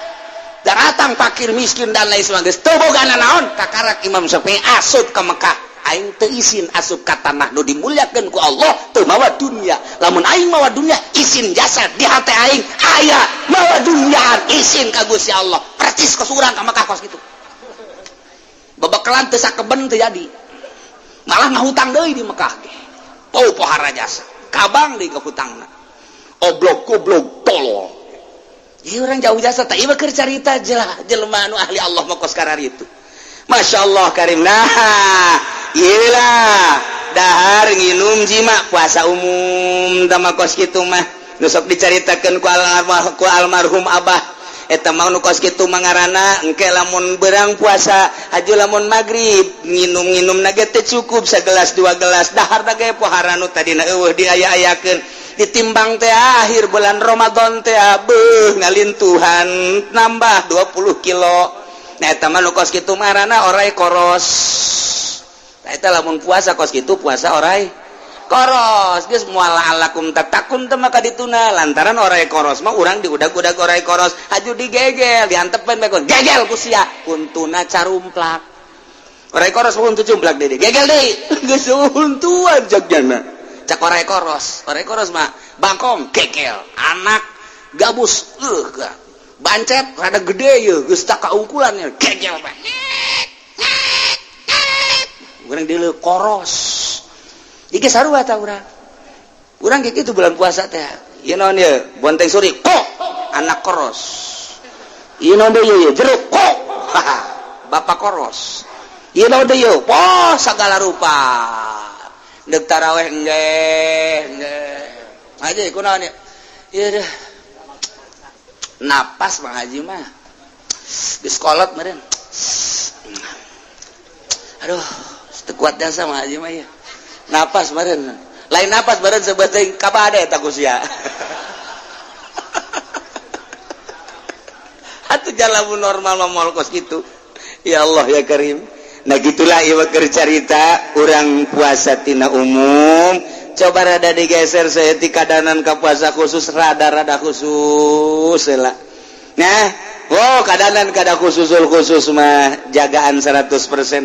datang fakir miskin dan lain sebagainya, teu boga naon, kakarak Imam Syafi'i asup ke Mekah. Aing teu isin asup ka tanah nu dimuliakeun ku Allah teu mawa dunia. Lamun aing mawa dunia, isin jasa di hati aing aya mawa dunia, isin ka Gusti Allah. Percis kos urang ka Mekah kos kitu, babakalan teu sakeben teu jadi, malah ngahutang deui di Mekah ge. Oh, pohara jasa kabang deui ka hutangna, oblog goblok tolol. Ieu urang jauh jasa teh. Ieu keur carita jelema anu ahli Allah mah kos itu. Masya Allah Karim. Nah, iyalah, dahar nginum jima puasa umum tama kos kitu mah nu sok dicaritakeun ku almarhum abah eta mah. Nu kos kitu mangarana engke lamun berang puasa haju, lamun maghrib nginum-nginum nage teh cukup segelas dua gelas, dahar ge pohara nu tadina eueuh diaya-ayakeun. Ditimbang teh akhir bulan Ramadan teh, beuh, ngalintuhan nambah 20 kilo. Nah, eta mah nu kos kitu marana orai koros. Nah, eta lamun puasa kos kitu puasa orai koros geus moal alakum tatakun teh maka dituna lantaran orai koros mah urang diudag-udag orai koros haju digegel, diantepen bae gegel ku sia, untuna carumplak. Orai koros mah untu cumplak deui, gegel deui, geus untuan jagjana. Cak orai koros, orai koros mah bangkong gegel, anak gabus bancet rada gede ye, geus tak kaungkulan ya, gegel bae. Urang deuleu koros iki sarua ta urang. Urang kayak gitu bulan puasa teh. Ieu naon ieu? Bonteng suri kok anak koros. Ieu naon deui ieu? Jeruk kok bapak koros. Ieu naon deui ieu? Poh segala rupa. Deuk taraweh engge engge. Aja kunaon ieu? Ieu deh. Napas Bang Haji mah. Geus kolot meureun. Aduh, teu kuat jasa Bang Haji mah ieu. Napas meureun. Lain napas meureun sebeuting kabade eta ku sia. Atuh jalan normal mah moal kos kitu. Ya Allah ya Karim. Nah, gitulah ieu keur carita urang puasa tina umum. Coba rada digeser saeutik kadanan ka puasa khusus, rada-rada khusus lah. Nah, oh, kadanan kada khususul khusus mah jagaan 100%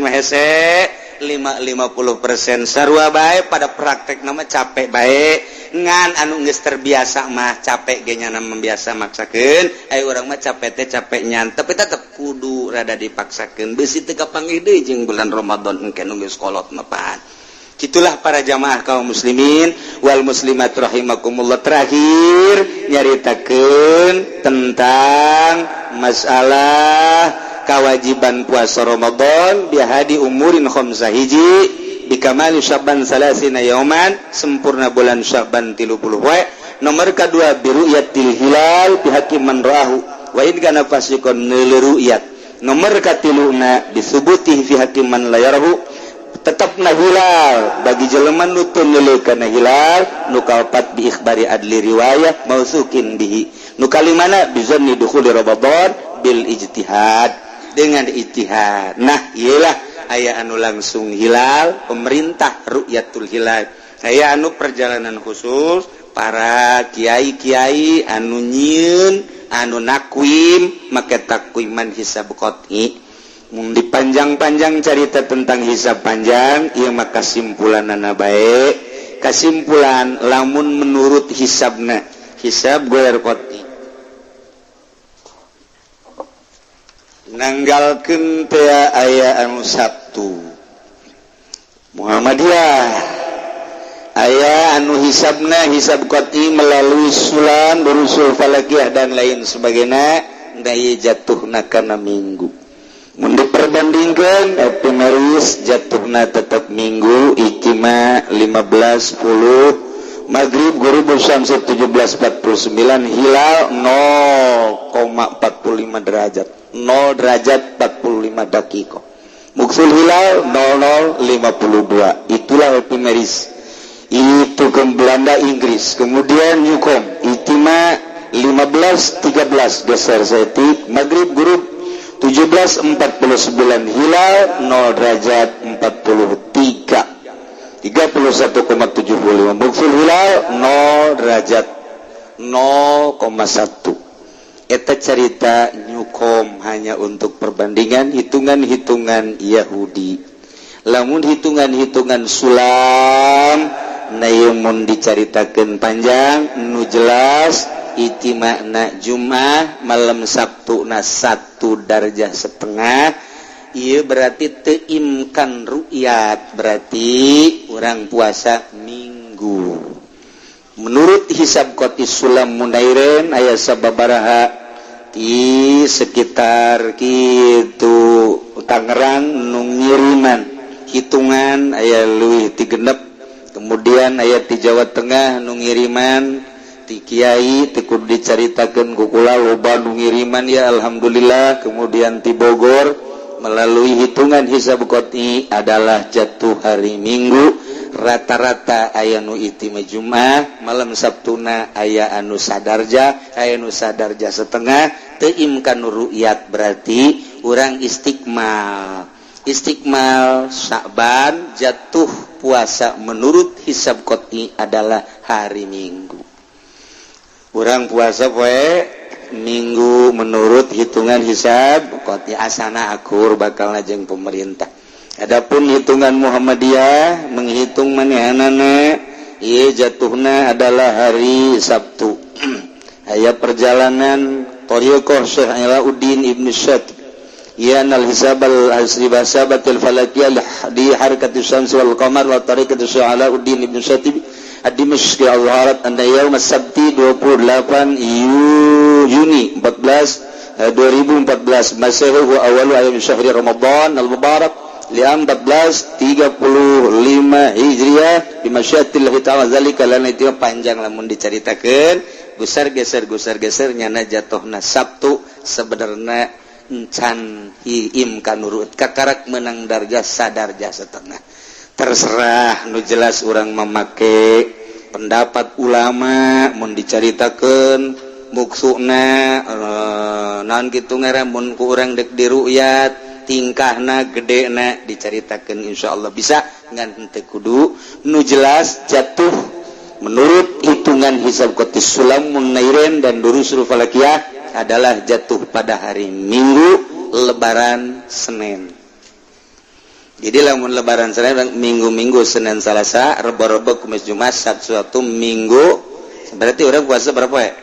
mah hese, 5 50% sarua bae. Pada praktek nama capek bae, ngan anu geus terbiasa mah capek ge nyana membiasa maksakeun. Ayo urang mah capek teh capek nyan, tapi tetep kudu rada dipaksakeun bisi teu kapanggih deui jeung bulan Ramadan engke nu geus kolot mah pan. Itulah para jamaah kaum muslimin wal muslimat rahimakumullah. Terakhir nyaritakeun tentang masalah kewajiban puasa Ramadan bihadi umurin khamsah. Hiji, bikamali Syaban salasina yauman, sempurna bulan Syaban 30 poe. Nomor kedua, biru'yatil hilal bihaqqi man ra'ahu wa in kana fasiqon, ru'yat. Nomor katiluna, bisubuti fi haqqi man la yarahu, tetap na hilal bagi jelema nu teu neuleuh kana hilal. Nu kaopat, bi ikhbari adli riwayah mausukin bihi. Nu kalimana, bizanni dukhuli Ramadan bil ijtihad, dengan ijtihad. Nah, iyalah, aya anu langsung hilal pemerintah, ru'yatul hilal, aya anu perjalanan khusus para kiai-kiai anu nyieun, anu nakwim make takwiman hisab qot'i. Mun dipanjang-panjang carita tentang hisab panjang ieu mah, kasimpulanana bae kasimpulan lamun menurut hisabna hisab goer qot'i. Nanggalkeun teh aya anu Sabtu. Muhammadiyah aya anu hisabna hisab qat'i melalui sulam, durusul falakiyah, dan lain sebagainya. Daya jatuhna kana Minggu. Mun diperbandingkan epimeris, jatuhna tetap Minggu. Ijtima 15.10 maghrib, ghurubus syamsi 17.49, hilal 0,45 derajat, 0 derajat 45 dakiko, muksul hilal 0052. Itulah epimeris itu ke Belanda, Inggris. Kemudian Newcomb ijtima 15.13 geser saeutik maghrib, ghurub 17.49, hilal 0 derajat 43, 31,75, muksul hilal 0 derajat 0,1. Eta cerita Newcomb hanya untuk perbandingan hitungan-hitungan Yahudi. Lamun hitungan-hitungan sulam mun dicaritakan panjang, nu jelas ijtimana Jumat malam Sabtu na 1 darjah setengah. Iya, berarti teu imkan ru'yat, berarti urang puasa Minggu menurut hisab qat'i sulam Munairen. Aya sababaraha di sekitar gitu Tangerang nu ngiriman hitungan, aya leuwih ti 6. Kemudian aya di Jawa Tengah nu ngiriman ti kiai, teu kudu dicaritakeun ku kula, loba nu ngiriman ya, alhamdulillah. Kemudian ti Bogor melalui hitungan hisab qat'i adalah jatuh hari Minggu. Rata-rata aya nu ijtima Jumat malam Sabtuna, aya anu sadarja, aya nu sadarja setengah. Teu imkan ru'yat, berarti urang istikmal istikmal Sya'ban, jatuh puasa menurut hisab qat'i adalah hari Minggu. Urang puasa poe Minggu menurut hitungan hisab qat'i, asana akur bakal jeung pemerintah. Adapun hitungan Muhammadiyah menghitung manehanana, ieu jatuhna adalah hari Sabtu. Aya perjalanan Thariqah Syekh Alauddin Ibnu Syatib ya al hisab al asri basabatil falakiyah di harakati syams wal qamar wa tariqati Syekh Alauddin Ibnu Syatib ad-Dimashqi azharat anna yaum as-sabti 28 Juni 14 2014 Masehi huwa awalu ayam syahri Ramadan al-Mubarak liam 1435 Hijriah bimasyiatillah ta'ala. Zalika lana itu panjang lamun dicaritakeun, gusar geser gusar geser nyana jatuhna Sabtu. Sebenarnya encan imkan nurut, kakarak menang darjah sadarjah setengah, terserah. Nu jelas urang memakai pendapat ulama. Mun dicaritakeun muksuna naon kitu ngaran, mun ku urang dek diruyat tingkahna gedena diceritakan, insya Allah bisa, ngan teu kudu. Nu jelas jatuh menurut hitungan hisab qat'i sulam Munairen dan durusul falakiyah adalah jatuh pada hari Minggu, Lebaran Senin. Jadi lamun Lebaran Senin, Minggu-minggu Senin, Selasa, Rebo, Rebo, Kamis, Jumat, Sabtu, Sabtu, Minggu, berarti urang puasa berapa ya?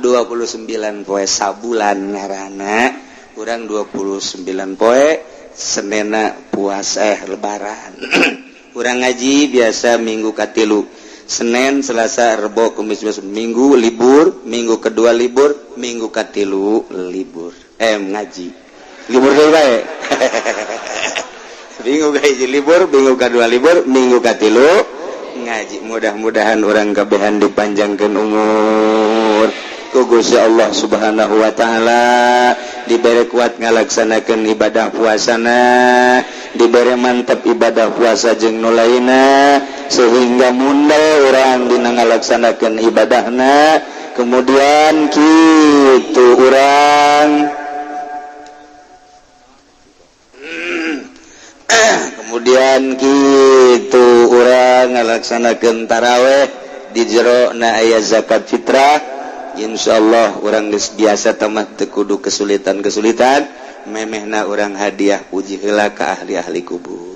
29 poe sabulan ngarana kurang 29 poe. Senena puasa, Lebaran. Urang ngaji biasa Minggu katilu, Senin, Selasa, Rebo, Kamis, Jumat, Minggu libur, Minggu kedua libur, Minggu katilu libur, ngaji libur deui bae. Minggu kahiji libur, Minggu kedua libur, Minggu katilu ngaji. Mudah-mudahan urang kabehan dipanjangkan umur ku Gusti Allah Subhanahu wa taala, diberi kuat ngalaksanakan ibadah puasana, diberi mantap ibadah puasa jeung nu lainna, sehingga mundal urang dina ngalaksanakan ibadahna. Kemudian kitu urang, kemudian kitu urang ngalaksanakan taraweh di jero na aya zakat fitrah. Insya Allah urang geus biasa tamah, teu kudu kesulitan-kesulitan. Memehna urang hadiah puji heula ka ahli-ahli kubur.